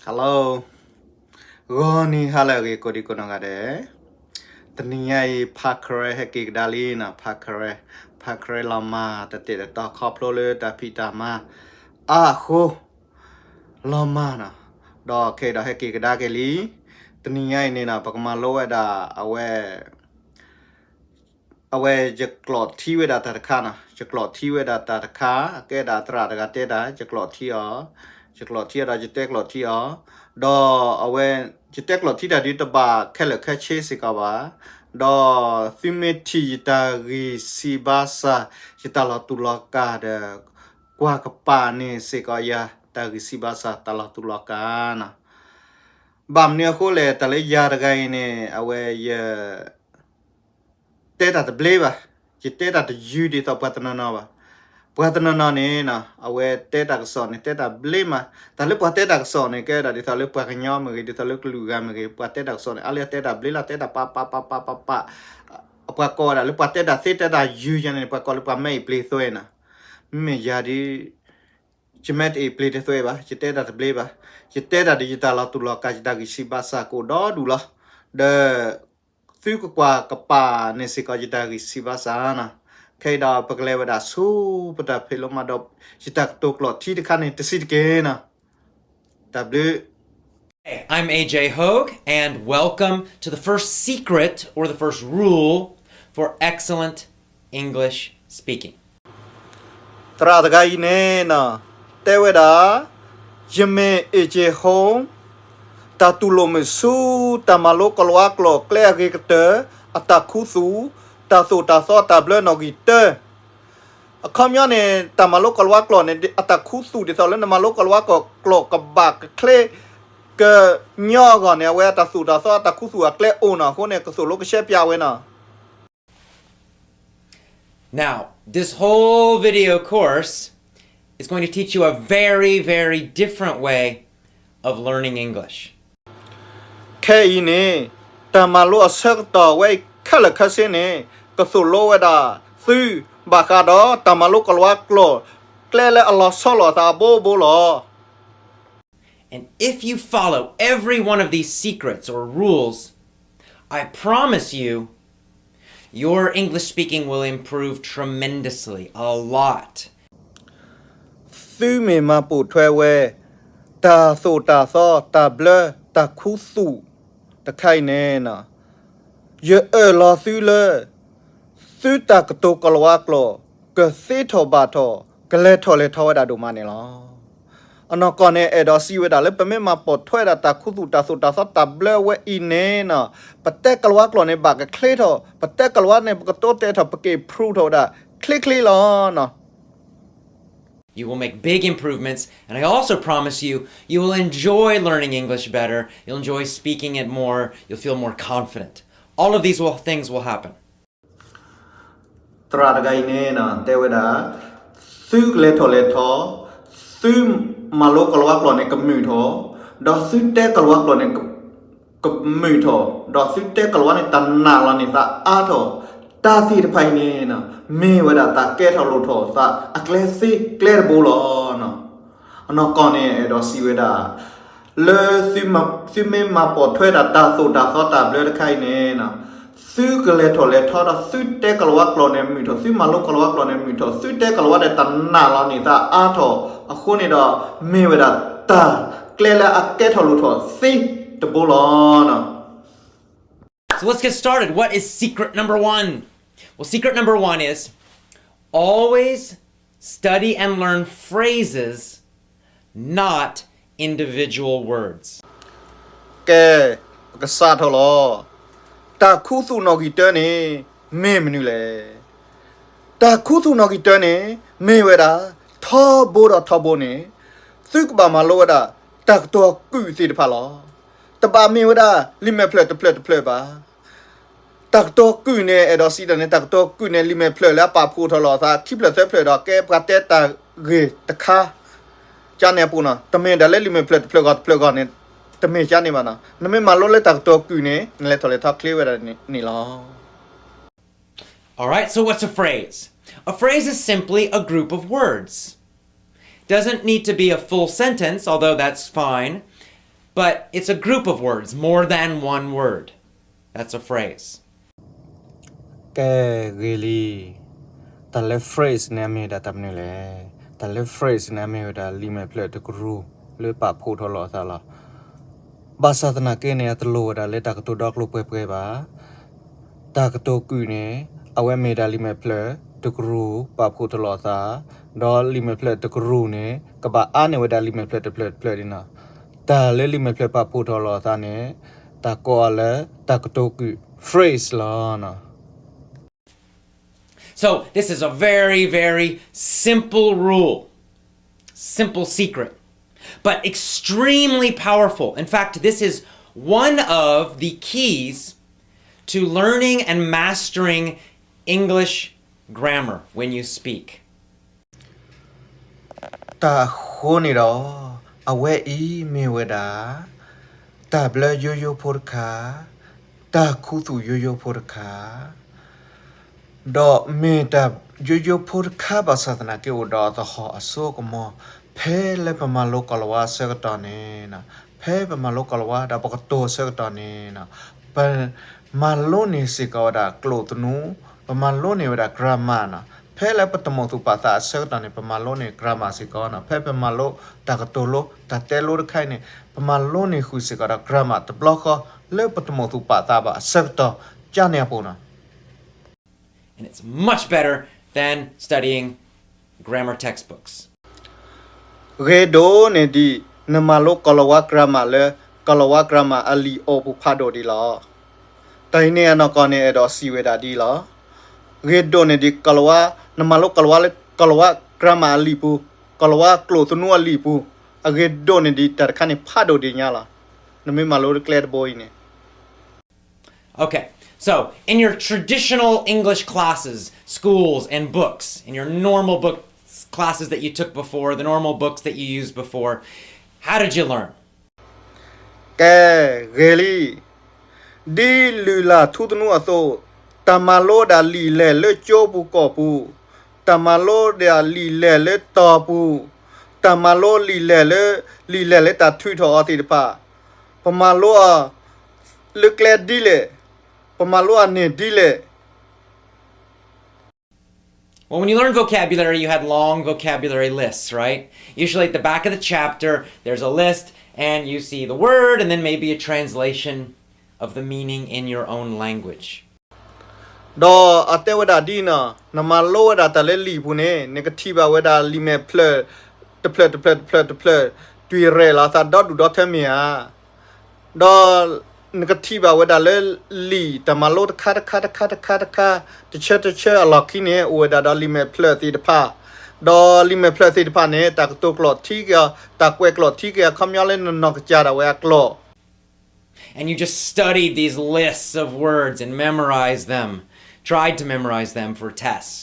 Hello, ဂီၤနံၤဟါလၢအဂ့ၤ ကိးဒံကိးနီၢ်ဂၤဒဲး, တနံၤညါအံၤ ဖးခရဲဟဲက့ၤကဒါလံနီၤ, ဖးခရဲ, ဖးခရဲလီၤမၢ် တတဲာ်တတီၤ ခီဖျိလၢတၢ်ဖံးတၢ်မၤအါအဃိ လီၤမၢ်နီၤ, ဒီးခဲအံၤဒီးဟဲက့ၤကဒါက့ၤလံ, တနံၤညါအံၤန့ၣ်နီၤ ပကမၤလိဝဲဒၣ်အဝဲ အဝဲယကျိးထံဝဲဒၣ်တၢ်တခါနီၤ, ယကျိးထံဝဲဒၣ်တၢ်တခါ, အကဲဒၣ်သရၣ်တဂၤတဲတၢ် ယကျိးထံအီၤ, ယကျိးထံအီၤဒီးယတဲကျိးထံအီၤ, ဒီးအဝဲ ယတဲကျိးထံတၢ်ဒုးတဘၣ်ခဲလၢာ်ခဲဆ့စ့ၢ်ကီးဘၣ်, ဒီးသုမ့ၢ်ထံၣ်ယတၢ်ဂံၢ်စၢ်ဘါစၢ် ယတၢ်လီၤတူာ်လီၤကာ်ဒီး ကွၢ်ကပၤန့ၣ်စ့ၢ်ကီးယၤ တၢ်ဂံၢ်စၢ်ဘါစၢ်တၢ်လီၤတူာ်လီၤကာ်နီၤ. ဘၣ်မနုၤအဃိလဲၣ် တၢ်လၢယၤတဂၤအံၤန့ၣ် အဝဲယ တဲတၢ်တဘျ့ဘၣ်, ယတဲတၢ်တယုၢ်ဒ်သိးပှၤတနီၤနီၤဘၣ်. ပှၤတနီၤနီၤန့ၣ်နီၤ အဝဲတဲတၢ်ကစီၣ်န့ၣ် တဲတၢ်ဘျ့မး, တၢ်လၢပှၤတဲတၢ်ကစီၣ်န့ၣ် ကဲဒၣ်ဒ်သိးလၢပှၤကညီမ့ၢ်ဂ့ၤ ဒ်သိးလၢကလုာ်ဂၤမ့ၢ်ဂ့ၤ ပှၤတဲတၢ်ကစီၣ်န့ၣ် အါလၢအတဲတၢ်ဘျ့လီၤ တဲတၢ်ပာ်ပာ်ပာ်ပာ်ပာ်ပာ်, ပှၤကိးဝဲဒၣ်လၢပှၤတဲတၢ်သ့တဲတၢ်ယုၢ်ယၤန့ၣ် ပှၤကိးလၢပှၤမဲအ့ၣ်ပျ့ၤသွဲနီၤ. မ့မ့ၢ်ယၤဒ် ယမဲတအ့ၣ်ပျ့ၤတသွဲဘၣ်, ယတဲတၢ်တဘျ့ဘၣ်, ယတဲတၢ်ဒီးယတၢ်လီၤတူာ်လီၤကာ် ယတၢ်ဂံၢ်စၢ်ဘါစၢ်ကအိၣ်ဒီဒူၣ်လီၤ. ဒီး သုကကွၢ်ကပၤန့ၣ်စ့ၢ်ကီးယတၢ်ဂံၢ်စၢ်ဘါစၢ်နီၤ. ခဲအံၤဒီးပကလဲၤဝဲဒၣ်ဆူပတၢ်ဖံးလိမၤဒိး ယတၢ်ကတိၤကျိးထံတခါန့ၣ် တဆံးတက့ၢ်နီၤ. တၢ်ဘျုး Hey, I'm A J Hogue, and welcome to the first secret or the first rule for excellent English speaking. သရၣ်တဂၤအံၤန့ၣ်နီၤ တဲဝဲဒၣ် ယမ့ၢ် A J Hogue, တၢ်တူၢ်လိာ်မုာ်ဆူ တၢ်မၤလိကလံးဝါကျိာ် ကျဲအဂ့ၤကတၢၢ် အတၢ်ခူသူၣ် တၢ်သိၣ်တၢ်သီတၢ်ဘျၢနီၣ်ဂံၢ်တၢ အခီပညီန့ၣ် တၢ်မၤလိကလံးဝါကျိာ်န့ၣ် အတၢ်ခူသူၣ်ဒ်သိးလၢနမၤလိကလံးဝါကျိာ် ကျိာ်ကဘၣ်ကချ့ကညီအဂီၢ်န့ၣ် အဝဲအတၢ်သိၣ်တၢ်သီအတၢ်ခူသူၣ်အကျဲအိၣ်နီၤ. အဃိန့ၣ် ကသိၣ်လိကရှဲပၠးဝဲနီၤ. Now, this whole video course is going to teach you a very, very different way of learning English. ခဲအံၤန့ၣ် တၢ်မၤလိအဆၢကတီၢ်ဝဲအံၤခဲလၢာ်ခဲဆ့န့ၣ် ကသိၣ်လိဝဲဒၣ်သု ဘၣ်ဃးဒီးတၢ်မၤလိကလံးဝါကျိာ် ကျဲလၢအလီၤဆီလိာ်အသးအဘိဘိလီၤ. And if you follow every one of these secrets or rules, I promise you, your English speaking will improve tremendously, a lot. သုမ့ၢ်မၤပိာ်ထွဲဝဲ တၢ်သိၣ်တၢ်သီ တၢ်ဘျၢ တၢ်ခူသူၣ်တခါအံၤန့ၣ် ယအၢၣ်လီၤသုလၢ သုတၢ်ကတိၤကလံးဝါကျိာ် ကသ့ထီၣ်ဘၣ်ထီၣ် ကလဲၤထီၣ်လဲၤထီဝဲဒၣ်ဒိၣ်မးန့ၣ်လီၤ. အနီၢ်ကီၢ်န့ၣ် အဲၣ်ဒိးစံးဝဲဒၣ်လၢ ပမ့ၢ်မၤပိာ်ထွဲဒၣ်တၢ်ခူသူၣ်တၢ်သိၣ်တၢ်သီတၢ်ဘျၢဝဲအံၤန့ၣ်နီၤ ပတဲကလံးဝါကျိာ်န့ၣ် ဘၣ်ကချ့ထီၣ်, ပတဲကလံးဝါန့ၣ် ပကတိၤတဲထီၣ် ပက improve ထီၣ်ဝဲဒၣ်ချ့ချ့လီၤနီၤ. You will make big improvements, and I also promise you, you will enjoy learning English better, you'll enjoy speaking it more, you'll feel more confident. All of these will, things will happen. သရၣ်တဂၤအံၤန့ၣ် တဲဝဲဒၣ် သုကလဲၤထီၣ်လဲၤထီ, သုမၤလိကလံးဝါကျိာ်န့ၣ်ကမုာ်ထီၣ်, ဒီးသုတဲကလံးဝါကျိာ်န့ၣ် ကမုာ်ထီၣ်, ဒီးသုတဲကလံးဝါန့ၣ် တၢ်နာ်လီၤန့ၢ်သးအါထီၣ်, တၢ်သ့ၣ်တဖၣ်အံၤန့ၣ် မ့ၢ်ဝဲဒၣ်တၢ်ကဲထီၣ်လိၣ်ထီၣ်သးအကျဲသ့ကျဲတဘိလီၤ. အနီၢ်ကီၢ်န့ၣ် အဲၣ်ဒိးစံးဝဲဒၣ် လၢ သုမ့ၢ်မၤပိာ်ထွဲဒၣ်တၢ်သိၣ်တၢ်သီတၢ်ဘျၢတခါအံၤန့ၣ် သုကလဲၤထီၣ်လဲၤထီဒီး သုတဲကလံးဝါကျိာ်န့ၣ်မုာ်ထီၣ်, သုမၤလိကလံးဝါကျိာ်န့ၣ်မုာ်ထီၣ်, သုတဲကလံးဝါဒီးတၢ်နာ်လီၤန့ၢ်သးအါထီၣ်, အဃိန့ၣ်ဒီး မ့ၢ်ဝဲဒၣ်တၢ်ကျဲလၢအကဲထီၣ်လိၣ်ထီၣ်သ့တဘိလီၤ. So let's get started. What is secret number one? Well, secret number one is always study and learn phrases, not individual words. ကဲ, ပကစးထီၣ်လီၤ. တၢ်ခူသူၣ်နီၣ်ဂံၢ်တၢန့ၣ် မ့ၢ်မနုၤလဲၣ်. တၢ်ခူသူၣ်နီၣ်ဂံၢ်တၢန့ၣ် မ့ၢ်ဝဲဒၣ် ထီဘိဒီးထီဘိန့ၣ် သုကဘၣ်မၤလိဝဲဒၣ် တၢ်ကတိၤကုၢ်သ့ၣ်တဖၣ်လီၤ. တဘၣ်မ့ၢ်ဝဲဒၣ် လံာ်မဲာ်ဖျၢၣ်တဖျၢၣ်တဖျၢၣ်ဘၣ်. တၢ်ကတိၤကုၢ်န့ၣ် အဲၣ်ဒိးစံးတၢ်န့ၣ် တၢ်ကတိၤကုၢ်န့ၣ် လံာ်မဲာ်ဖျၢၣ်လၢအပာ်ဖှိၣ်ထီၣ်လိာ်အသး ခံဖျၢၣ်သၢဖျၢၣ်ဒီး ကဲပှၤတဲတၢ်ဂ့ၢ်တခါ ကန့ၣ်အပူၤနီၤ. တမ့ၢ်ဒၣ်လၢလံာ်မဲာ်ဖျၢၣ်တဖျၢၣ်ဂီၢ်တဖျၢၣ်ဂီၢ်န့ၣ် တမ့ၢ်ကန့ၣ်ဘၣ်နီၤ. နမ့ၢ်မၤလိလၢတၢ်ကတိၤကုၢ်န့ၣ် နလဲၤထီၣ်လဲၤထီချ့ဝဲဒၣ်န့ၣ်လီၤ. All right, so what's a phrase? A phrase is simply a group of words. Doesn't need to be a full sentence, although that's fine. But it's a group of words, more than one word. That's a phrase. ကဲ ဂ့ၤလံ, တၢ်လၢ phrase န့ၣ် အမ့ၢ်ဝဲဒၣ်တၢ်မနုၤလဲၣ်. တၢ်လၢ phrase န့ၣ် အမ့ၢ်ဝဲဒၣ် လံာ်မဲာ်ဖျၢၣ်တကရူၢ် လၢပာ်ဖှိၣ်ထီၣ်လိာ်အသးလီၤ. ဘၣ်ဆၣ်သနာ်က့န့ၣ် အတလိၣ်ဝဲဒၣ်လၢတၢ်ကတိၤဒီကျိၤပှဲၤပှဲၤဘၣ်. တၢ်ကတိၤကုာ်န့ၣ် အဝဲမ့ၢ်ဒၣ်လံာ်မဲာ်ဖျၢၣ်တကရူၢ် ပာ်ဖှိၣ်ထီၣ်လိာ်အသး, ဒီးလံာ်မဲာ်ဖျၢၣ်တကရူၢ်န့ၣ် ကဘၣ်အါန့ၢ်ဝဲဒၣ်လံာ်မဲာ်ဖျၢၣ်တဖျၢၣ်တဖျၢၣ်ဒ်နီၤ. တၢ်လၢလံာ်မဲာ်ဖျၢၣ်ပာ်ဖှိၣ်ထီၣ်လိာ်အသးန့ၣ် တၢ်ကိးအီၤလၢတၢ်ကတိၤကုာ် phrase လီၤ. So, this is a very, very simple rule, simple secret, but extremely powerful. In fact, this is one of the keys to learning and mastering English grammar when you speak. တၢ်အဃိန့ၣ်ဒီး အဝဲအံၤမ့ၢ်ဝဲဒၣ် တၢ်ဘျၢယိယိဖိတခါ, တၢ်ခူသူၣ်ယိယိဖိတခါ, ဒီးမ့ၢ်တၢ်ယိယိဖိတခါ ဘၣ်ဆၣ်သနာ်က့အိၣ်ဒီးအသဟီၣ်အစိအကမီၤ, ဖဲလၢပမၤလိကိၤလၤဝါအဆၢကတီၢ်န့ၣ်, ဖဲပမၤလိကိၤလၤဝါဒီးပကတိၤအဆၢကတီၢ်န့ၣ်, ပမၤလိန့ၢ်စ့ၢ်ကီးဝဲဒၣ်ကျိာ်သနူ, ပမၤလိန့ၢ်ဝဲဒၣ် grammar နီၤ. ဖဲလၢပတၢ်မိၣ်သူၣ်ပာ်သးအဆၢကတီၢ်န့ၣ် ပမၤလိန့ၢ် grammar စ့ၢ်ကီးနီၤ. ဖဲပမၤလိတၢ်ကတိၤလိ တၢ်တဲလိတခါအံၤန့ၣ် ပမၤလိန့ၢ်ဃုာ်စ့ၢ်ကီးဒီး grammar တဘျီဃီ လၢပတၢ်မိၣ်သူၣ်ပာ်သးဘၣ်အဆၢကတီၢ် ကန့ၣ်အပူၤနီၤ. And it's much better than studying grammar textbooks. ဂ့ၤဒိၣ်န့ၢ်ဒံး နမၤလိကိၤလၤဝါ grammar လၢ ကိၤလၤဝါ grammar အလံာ်အိၣ်ပူၤဖးဒိၣ်ဒံးလီၤ. တၢ်အံၤန့ၣ်အနီၢ်ကီၢ်န့ၣ် အဲၣ်ဒိးစံးဝဲဒၣ်ဒ်အံၤလီၤ. ဂ့ၤဒိၣ်န့ၢ်ဒံး ကိၤလၤဝါ, နမၤလိကိၤလၤဝါလၢ ကိၤလၤဝါ grammar အလံာ်ပူၤ, ကိၤလၤဝါကျိာ်သနူအလံာ်ပူၤ, အဂ့ၤဒိၣ်န့ၢ်ဒံး တၢ်တခါန့ၣ်ဖးဒိၣ်ဒံးညါလီၤ. နမ့ၢ်မၤလိတကျဲတဘိအံၤန့ၣ် Okay, so in your traditional English classes, schools, and books, in your normal books, classes that you took before, the normal books that you used before, how did you learn? ကဲ, ဂ့ၤလံ. ဒ်လုၢ်လၢ်ထူသနူအသိး, တၢ်မၤလိဒၣ်လံာ်လဲၢ်လၢကၠိပူၤကီၢ်ပူၤ, တၢ်မၤလိဒၣ်လံာ်လဲၢ်လၢတီၤပူၤ, တၢ်မၤလိလံာ်လဲၢ်လၢ, လံာ်လဲၢ်လၢတၢ်ထုးထီၣ်အီၤသ့ၣ်တဖၣ်, ပမၤလိအီၤလၢကျဲဒ်လဲၣ်, ပမၤလိအီၤန့ၢ်ဒ်လဲၣ်. Well, when you learn vocabulary, you had long vocabulary lists, right? Usually at the back of the chapter, there's a list, and you see the word, and then maybe a translation of the meaning in your own language. ဒီးအတဲဝဲဒၣ်ဒ်နီၤ, နမၤလိဝဲဒၣ်တၢ်လၢလံာ်ပူၤန့ၣ် နကထံၣ်ဘၣ်ဝဲဒၣ်လံာ်မဲာ်ဖျၢၣ်တဖျၢၣ်တဖျၢၣ်တဖျၢၣ်တဖျၢၣ် တွံၢ်ရဲၣ်လီၤအသးဒီဒူၣ်ဒီထၢမ့ၢ်ဧါ. ဒီးနကထံၣ်ဘၣ်ဝဲဒၣ်လၢလံာ်တၢ်မၤလိတခါတခါတခါတခါတခါ, တဆၢတဆၢအလီၢ်ခံန့ၣ် အိၣ်ဝဲဒၣ်ဒီးလံာ်မဲာ်ဖျၢၣ်သ့ၣ်တဖၣ်, ဒီးလံာ်မဲာ်ဖျၢၣ်သ့ၣ်တဖၣ်န့ၣ် တၢ်ကတိၤကျိာ်ထံက့ၤအီၤ, တၢ်ကွဲးကျိာ်ထံက့ၤအီၤ အခီပညီလၢနနီၢ်ကစၢ်ဒၣ်ဝဲအကျိာ် And you just studied these lists of words and memorized them, tried to memorize them for tests.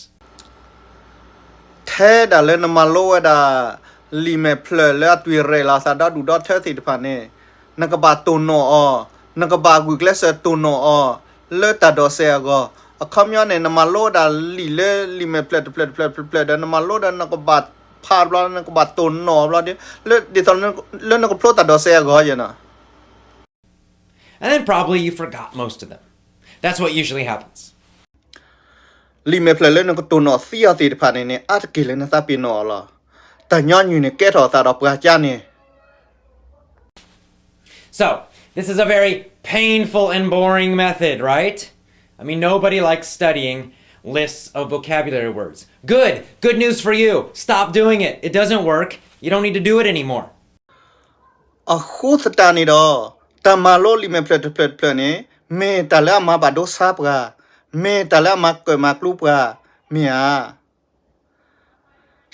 ထဲဒၣ်လၢနမၤလိဝဲဒၣ် လံာ်မဲာ်ဖျၢၣ်လၢအတွံၢ်ရဲၣ်လီၤအသးဒီဒူၣ်ဒီထၢသ့ၣ်တဖၣ်န့ၣ်, နကဘၣ်တိၢ်နီၣ်အီၤ, နကဘၣ်ဂုာ်ကျဲးစၢးတိၢ်နီၣ်အီၤ လၢတၢ်ဒိးစဲးအဂီၢ်. အခီပညီန့ၣ် နမၤလိဒၣ်လံာ်လၢလံာ်မဲာ်ဖျၢၣ်တဖျၢၣ်တဖျၢၣ်တဖျၢၣ်ဒီး နမၤလိဒီးနကဘၣ်ဖးဘျီ နကဘၣ်တိၢ်နီၣ်ဘျီဒီး လၢဒ်သိးလၢနကဖျိတၢ်ဒိးစဲးအဂီၢ်ယဲနီၤ. And then probably you forgot most of them. That's what usually happens. လံာ်မဲာ်ဖျၢၣ်လၢနကတိၢ်နီၣ်သံအီၤသ့ၣ်တဖၣ်န့ၣ်န့ၣ် အါတက့ၢ်လၢနသးပ့ၤနီၣ်အီၤလီၤ. တၢ်ညီနုၢ်န့ၣ်ကဲထီၣ်အသးဒီးပှၤကါန့ၣ် So, this is a very painful and boring method, right? I mean, nobody likes studying lists of vocabulary words. Good! Good news for you! Stop doing it! It doesn't work. You don't need to do it anymore. အဃိသတးန့ၣ်ဒီး တၢ်မၤလိလံာ်မဲာ်ဖျၢၣ်တဖျၢၣ်တဖျၢၣ်န့ၣ် မ့ၢ်တၢ်လၢအမၤဘၣ်ဒိဆါပှၤ, မ့ၢ်တၢ်လၢအမၤကၢၣ်မၤကျူပှၤ, မ့ၢ်ဧါ.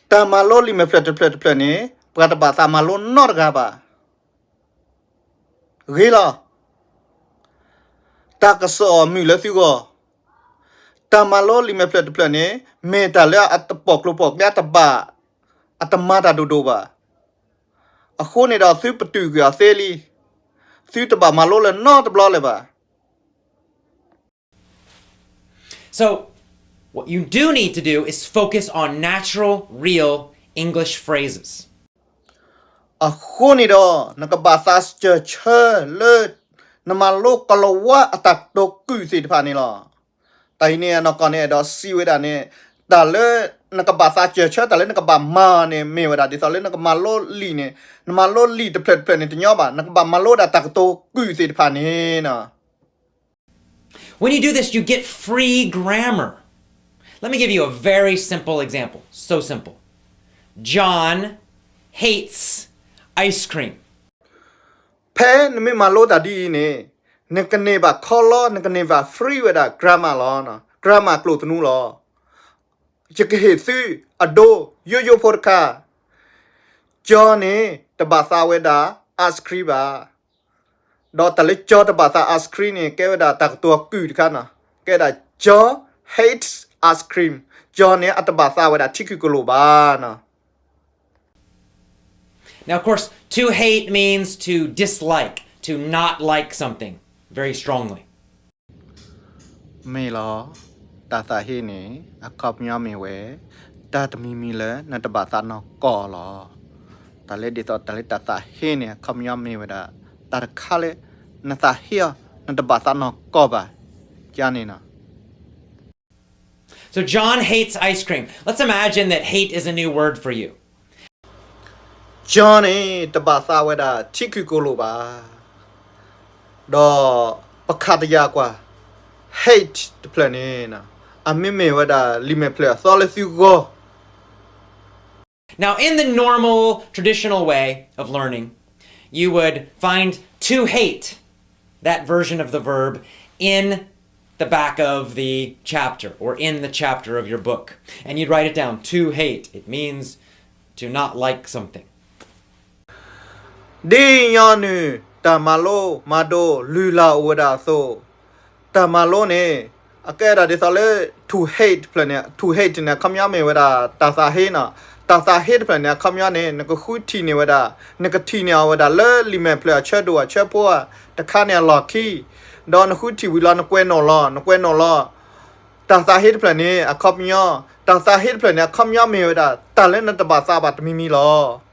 တၢ်မၤလိလံာ်မဲာ်ဖျၢၣ်တဖျၢၣ်တဖျၢၣ်န့ၣ် ပှၤတဘၣ်သးမၤလိနီတဂၤဘၣ်. ဂ့ၤလီၤ. တၢ်ကစီၣ်မုာ်လၢသုဂီၢ်, တၢ်မၤလိလံာ်မဲာ်ဖျၢၣ်တဖျၢၣ်န့ၣ် မ့ၢ်တၢ်လၢအတပိာ်ကျိၤပိာ်ကျဲ အတဘၣ်, အတမၤတၢ်ဒိၣ်ဒိၣ်ဘၣ်. အဃိန့ၣ်ဒီး သုပတုာ်ကွံာ်အီၤသ့လံ. သုတဘၣ်မၤလိလၢၤနီတဘျီလၢၤဘၣ်. So, what you do need to do is focus on natural, real English phrases. အဃိန့ၣ်ဒီး နကဘၣ်သးစၢၢ်ဆၢလၢ နမၤလိကလၤဝါအတၢ်ကတိၤကုၢ်သ့ၣ်တဖၣ်န့ၣ်လီၤ. တၢ်အံၤန့ၣ် အနီၢ်ကီၢ်န့ၣ်အဲၣ်ဒိးစံးဝဲဒၣ်န့ၣ် တၢ်လၢ နကဘၣ်သးစၢၢ်ဆၢ တၢ်လၢနကဘၣ်မၤန့ၣ် မ့ၢ်ဝဲဒၣ်ဒ်သိးလၢနကမၤလိလံာ်န့ၣ် နမၤလိလံာ်တဖျၢၣ်တဖျၢၣ်န့ၣ်တညီဘၣ်, နကဘၣ်မၤလိဒၣ်တၢ်ကတိၤကုၢ်သ့ၣ်တဖၣ်န့ၣ် When you do this, you get free grammar. Let me give you a very simple example. So simple. John hates ice cream. ဖဲနမ့ၢ်မၤလိတၢ်ဒ်အံၤန့ၣ် နကန့ၢ်ဘၣ်ခီလီ နကန့ၢ်ဘၣ် free ဝဲဒၣ် grammar လီၤ. Grammar ကျိာ်သနူလီၤ. ယကဟ့ၣ်သုအဒိ ယိယိဖိတခါ, ကၠီန့ၣ် တဘၣ်သးဝဲဒၣ် ice cream ဘၣ်. ဒီးတၢ်လၢကၠီတဘၣ်သး ice cream န့ၣ် ကဲဝဲဒၣ်တၢ်ကတိၤကုၢ်တခါနီၤ, ကဲဒၣ် ကၠီ hates ice cream, ကၠီန့ၣ် အတဘၣ်သးဝဲဒၣ်ထံခုၣ်ကလိာ်ဘၣ်နီၤ. Now, of course, to hate means to dislike, to not like something very strongly. မ့ၢ်လီၤ, တၢ်သးဟ့န့ၣ် အခီပညီမ့ၢ်ဝဲ တၢ်တမံၤမံၤလၢနတဘၣ်သးနီၢ်ကီၢ်လီၤ. တၢ်လၢဒ်သိးတၢ်လၢတၢ်သးဟ့န့ၣ် အခီပညီမ့ၢ်ဝဲဒၣ် တၢ်တခါလၢ နသးဟ့အီၤ နတဘၣ်သးနီၢ်ကီၢ်ဘၣ်, ကန့ၣ်နီၤ. So John hates ice cream. Let's imagine that hate is a new word for you. ကၠီန့ၣ် တဘၣ်သးဝဲဒၣ်ထံခုၣ်ကလိာ်ဘၣ်. ဒီးပခးတယာ်ကွၢ် hate တဖျၢၣ်န့ၣ် အမ့မ့ၢ်ဝဲဒၣ်လံာ်မဲာ်ဖျၢၣ်အသီလၢသုဂီၢ် Now, in the normal, traditional way of learning, you would find to hate, that version of the verb, in the back of the chapter or in the chapter of your book. And you'd write it down, to hate. It means to not like something. ဒ်ညီနုၢ်တၢ်မၤလိမၤဒိးလုၢ်လၢ်အိၣ်ဝဲဒၣ်အသိး, တၢ်မၤလိန့ၣ် အကဲဒၣ်ဒ်သိးလၢ to hate တဖျၢၣ်န့ၣ်, to hate န့ၣ် အခီပညီမ့ၢ်ဝဲဒၣ် တၢ်သးဟ့နီၤ. တၢ်သးဟ့တဖျၢၣ်န့ၣ် အခီပညီန့ၣ် နကဃုထံၣ်န့ၢ်ဝဲဒၣ်, နကထံၣ်န့ၢ်အီၤဝဲဒၣ်လၢလံာ်မဲာ်ဖျၢၣ်အဆၢဒိၣ်အဆၢဖိတခါန့ၣ်အလီၢ်ခံ, ဒီးနဃုထံၣ်ဝံၤလီၤ နကွဲးနီၣ်လီၤ, နကွဲးနီၣ်လီၤ. တၢ်သးဟ့တဖျၢၣ်န့ၣ် အခီပညီ, တၢ်သးဟ့တဖျၢၣ်န့ၣ် အခီပညီမ့ၢ်ဝဲဒၣ် တၢ်လၢနတဘၣ်သးဘၣ်တမံၤမံၤလီၤ.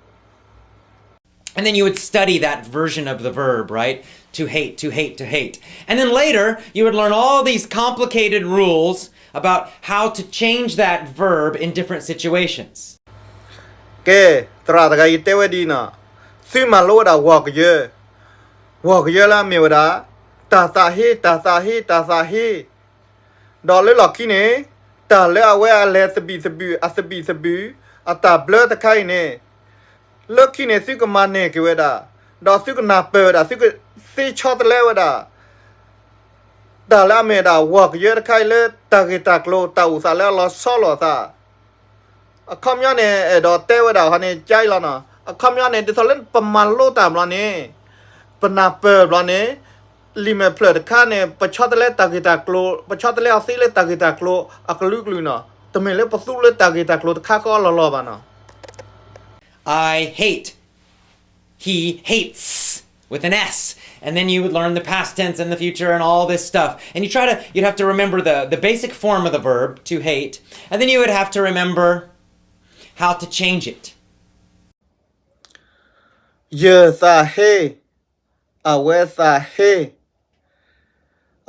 And then you would study that version of the verb, right? To hate, to hate, to hate. And then later, you would learn all these complicated rules about how to change that verb in different situations. ကဲ, သရၣ်တဂၤအံၤတဲဝဲဒ်အံၤနီၤ, သုမၤလိဝဲဒၣ် ဝီၢ်ကယၢ, ဝီၢ်ကယၢလၢအမ့ၢ်ဝဲဒၣ် တၢ်သးဟ့, တၢ်သးဟ့, တၢ်သးဟ့, ဒီးလၢလီၢ်ခံန့ၣ် တၢ်လၢအဝဲအလဲၤသဘံၣ်သဘုၣ်, အသဘံၣ်သဘုၣ်, အတၢ်ဘျၢတခါအံၤန့ၣ်, လၢခံန့ၣ်သုကမၤန့ၢ်က့ၤဝဲဒၣ်, ဒီးသုကနၢ်ပၢၢ်ဝဲဒၣ်, သုကသ့ဆီတလဲဝဲဒၣ် တၢ်လၢအမ့ၢ်ဝဲဒၣ် ဝီၢ်ကယၢတခါအံၤလၢတၢ်ဂ့ၢ်တၢ်ကျိၤ တၢ်အိၣ်သးလၢအလီၤဆီလိာ်အသး, အခီပညီန့ၣ် အဲၣ်ဒိးတဲဝဲဒၣ်ဟီန့ၣ် ကၠဲလီၤနီၤ. အခီပညီန့ၣ် ဒ်သိးလၢပမၤလိတၢ်ဘျီန့ၣ်, ပနၢ်ပၢၢ်ဘျီန့ၣ်, လံာ်မဲာ်ဖျၢၣ်တခါန့ၣ် ပဆီတလဲတၢ်ဂ့ၢ်တၢ်ကျိၤ, ပဆီတလဲအီၤသ့လၢတၢ်ဂ့ၢ်တၢ်ကျိၤအကလုာ်ကလုာ်နီၤ. တမ့ၢ်လၢပသူလၢတၢ်ဂ့ၢ်တၢ်ကျိၤတခါဃီလီၤလီၤဘၣ်နီၤ. I hate. He hates with an S. And then you would learn the past tense and the future and all this stuff. And you try to, you'd have to remember the, the basic form of the verb, to hate, and then you would have to remember how to change it. ယသးဟ့, အဝဲသးဟ့,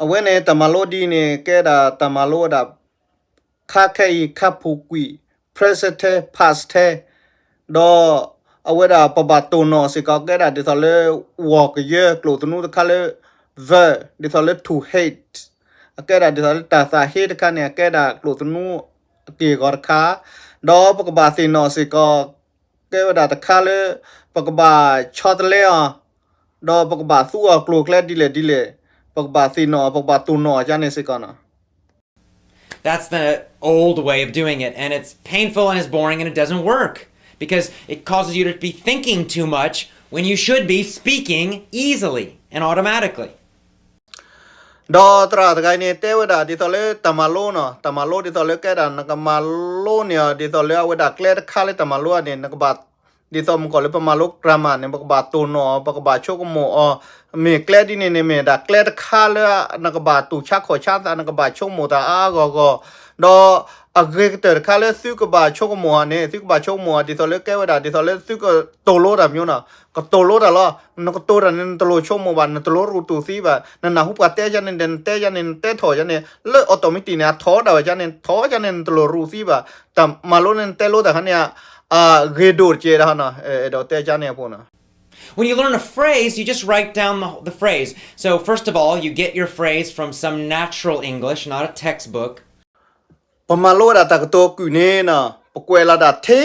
အဝဲန့ၣ် တၢ်မၤလိဒ်အံၤန့ၣ် ကဲဒၣ်တၢ်မၤလိဝဲဒၣ် ခါခဲအံၤ ခါပူၤကွံာ်, present tense, past tense, ဒီးအဝဲဒၣ်ပဘၣ်တိၢ်နီၣ်စ့ၢ်ကီး ကဲဒၣ်ဒ်သိးလၢ ဝီၢ်ကယၢကျိာ်သနူတခါလၢ verb ဒ်သိးလၢ to hate, အကဲဒၣ်ဒ်သိးလၢတၢ်သးဟ့တခါန့ၣ် အကဲဒၣ်ကျိာ်သနူအက့ၢ်အဂီၤတခါ, ဒီးပကဘၣ်သ့ၣ်နီၣ်စ့ၢ်ကီး ကဲဝဲဒၣ်တခါလၢ ပကဘၣ်ဆီတလဲအီၤ, ဒီးပကဘၣ်သူအီၤကျိၤကျဲဒ်လဲၣ်ဒ်လဲၣ်, ပကဘၣ်သ့ၣ်နီၣ်အီၤ ပကဘၣ်တိၢ်နီၣ်အီၤကန့ၣ်စ့ၢ်ကီးနီၤ. That's the old way of doing it, and it's painful and it's boring and it doesn't work because it causes you to be thinking too much when you should be speaking easily and automatically. ဒီးသရၣ်တဂၤအံၤန့ၣ် တဲဝဲဒၣ်ဒ်သိးလၢတၢ်မၤလိနီၤ, တၢ်မၤလိဒ်သိးလၢကဲဒၣ် နကမၤလိန့ၢ်အီၤ ဒ်သိးလၢအဝဲဒၣ်ကျဲတခါလၢတၢ်မၤလိန့ၣ် နကဘၣ် ဒ်သိးမုၢ်ကီၢ်လၢပမၤလိ grammar န့ၣ် ပကဘၣ်တိၢ်နီၣ်အီၤ ပကဘၣ်ဆိကမိၣ်အီၤ, မ့ၢ်ကျဲဒ်န့ၣ်န့ၣ် မ့ၢ်ဒၣ်ကျဲတခါလၢ နကဘၣ်တူၢ်ဆါခီၣ်ဆါသး နကဘၣ်ဆိကမိၣ်တၢ်အါအါဂီၢ်ဂီၢ်, ဒီးအဂ့ၤကတၢၢ်တခါလၢသုကဘၣ်ဆိကမိၣ်ဧါန့ၣ် သုကဘၣ်ဆိကမိၣ်ဧါ ဒ်သိးလၢကဲဝဲဒၣ် ဒ်သိးလၢသုကတိၤလိတၢ်မၠိနီၤ, ကတိၤလိတၢ်လီၤ. နကတိၤတၢ်န့ၣ် နတလိၣ်ဆိကမိၣ်ဘၣ်, နတလိၣ်ရူးတူၢ်သံဘၣ်, နနၢ်ဟူပှၤတဲယါန့ၣ်ဒီး နတဲယါန့ၣ် နတဲထီၣ်ယါန့ၣ် လၢ automatic န့ၣ် အထီၣ်ဒၣ်ဝဲယါန့ၣ် ထီၣ်ယါန့ၣ် နတလိၣ်ရူးသံဘၣ်, တၢ်မၤလိန့ၣ် နတဲလိတၢ်ခါန့ၣ် အဂ့ၤဒိၣ်တကဲးဒၣ်နီၤ, အဲၣ်ဒိးတဲယါန့ၣ်အပူၤနီၤ. When you learn a phrase, you just write down the, the phrase. So, first of all, you get your phrase from some natural English, not a textbook. ပမၤလိဝဲဒၣ်တၢ်ကတိၤအကုၢ်န့ၣ်နီၤ, ပကွဲးလီၤဒၣ်ထဲ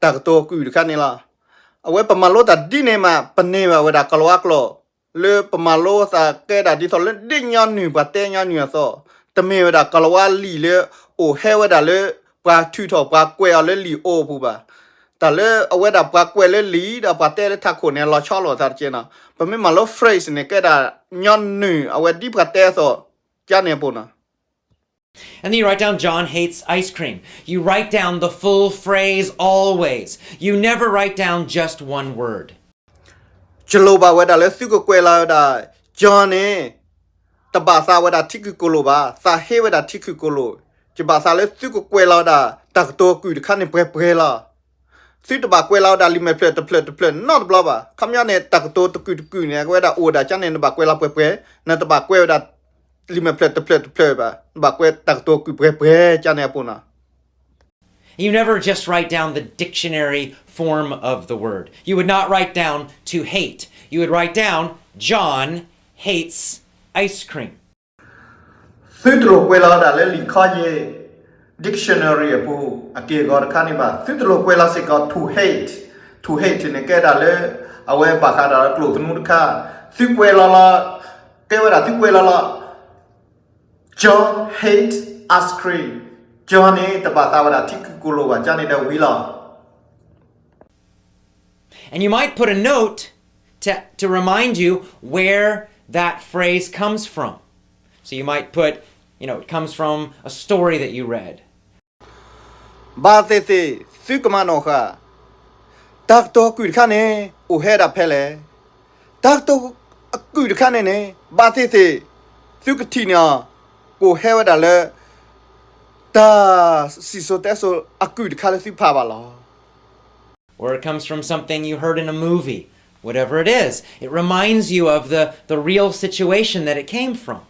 တၢ်ကတိၤအကုၢ်တခါန့ၣ်လီၤ. အဝဲပမၤလိတၢ်ဒ်န့ၣ်မး ပန့ၢ်ဘၣ်ဝဲဒၣ်ကလၤဝါကျိာ် လၢပမၤလိသးကဲဒၣ်ဒ်သိးလၢဒ်ညီနုၢ်ပှၤတဲညီနုၢ်အသိး, တမ့ၢ်ဝဲဒၣ်ကလၤဝါလံာ်လၢအိၣ်ဟဲဝဲဒၣ်လၢ ပှၤထုးထီၣ်ပှၤကွဲးအီၤလၢလံာ်အိၣ်အပူၤဘၣ်. တၢ်လၢအဝဲဒၣ်ပှၤကွဲးလၢလံာ် ဒီးပှၤတဲလၢထးခိၣ်န့ၣ် လီၤဆီလိာ်သးတက့ၢ်နီၤ. ပမ့ၢ်မၤလိ phrase န့ၣ် ကဲဒၣ်ညီနုၢ်အဝဲဒ်ပှၤတဲအသိး ကန့ၣ်အပူၤနီၤ. And then you write down John hates ice cream. You write down the full phrase always. You never write down just one word. ယလိၣ်ဘၣ်ဝဲဒၣ်လၢသုကကွဲးလီၤဝဲဒၣ် John န့ၣ် တဘၣ်သးဝဲဒၣ်ထံခုၣ်ကိၣ်လိၣ်ဘၣ်, သးဟ့ဝဲဒၣ်ထံခုၣ်ကိၣ်လိၣ်, ယဘၣ်သးလၢသုကကွဲးလီၤဝဲဒၣ် တၢ်ကတိၤအကုၢ်တခါန့ၣ်ပှဲၤပှဲၤလီၤ. သုတဘၣ်ကွဲးလီၤဝဲဒၣ်လံာ်မဲာ်ဖျၢၣ်တဖျၢၣ်တဖျၢၣ်နီတဘျီဘၣ်. ခီပညီန့ၣ် တၢ်ကတိၤတကုၢ်တကုၢ်န့ၣ် အဝဲဒၣ်အိၣ်ဝဲဒၣ်ကန့ၣ် နဘၣ်ကွဲးလီၤပှဲၤပှဲၤ, နတဘၣ်ကွဲးဝဲဒၣ်လံာ်မဲာ်ဖျၢၣ်တဖျၢၣ်တဖျၢၣ်ဘၣ်, နဘၣ်ကွဲးတၢ်ကတိၤအကုၢ်ပှဲၤပှဲၤ ကန့ၣ်အပူၤနီၤ. You never just write down the dictionary form of the word. You would not write down to hate. You would write down John hates ice cream. သုတလိၣ်ကွဲးလီၤဝဲဒၣ်လၢလံာ်ခီယ့ၣ် dictionary အပူၤ အက့ၢ်အဂီၤတခါန့ၣ်ဘၣ်. သုတလိၣ်ကွဲးလီၤစ့ၢ်ကီး to hate, to hate န့ၣ်ကဲဒၣ်လၢ အဝဲဘၣ်ဃးဒီးကျိာ်သနူတခါ, သုကွဲးလီၤလီၤ, ကဲဝဲဒၣ်သုကွဲးလီၤလီၤ John hate ice cream. John န့ၣ် တဘၣ်သးဝဲဒၣ်ထံခုၣ်ကိၣ်လိၣ်ဘၣ် ကန့ၣ်ဒီးဝံၤလီၤ. And you might put a note to, to remind you where that phrase comes from. So you might put, you know, it comes from a story that you read. ဘၣ်သ့ၣ်သ့ၣ် သုကမၤနီၣ်ဃာ် တၢ်ကတိၤအကုၢ်တခါန့ၣ် အိၣ်ဟဲဒၣ်ဖဲလဲၣ်. တၢ်ကတိၤအကုၢ်တခါန့ၣ်န့ၣ် ဘၣ်သ့ၣ်သ့ၣ် သုကထံၣ်န့ၢ်အီၤ ကအိၣ်ဟဲဝဲဒၣ်လၢ တၢ်စံၣ်စိၤတဲစိၤအကုၢ်တခါလၢသုဖးဘၣ်လီၤ. Or it comes from something you heard in a movie. Whatever it is, it reminds you of the, the real situation that it came from.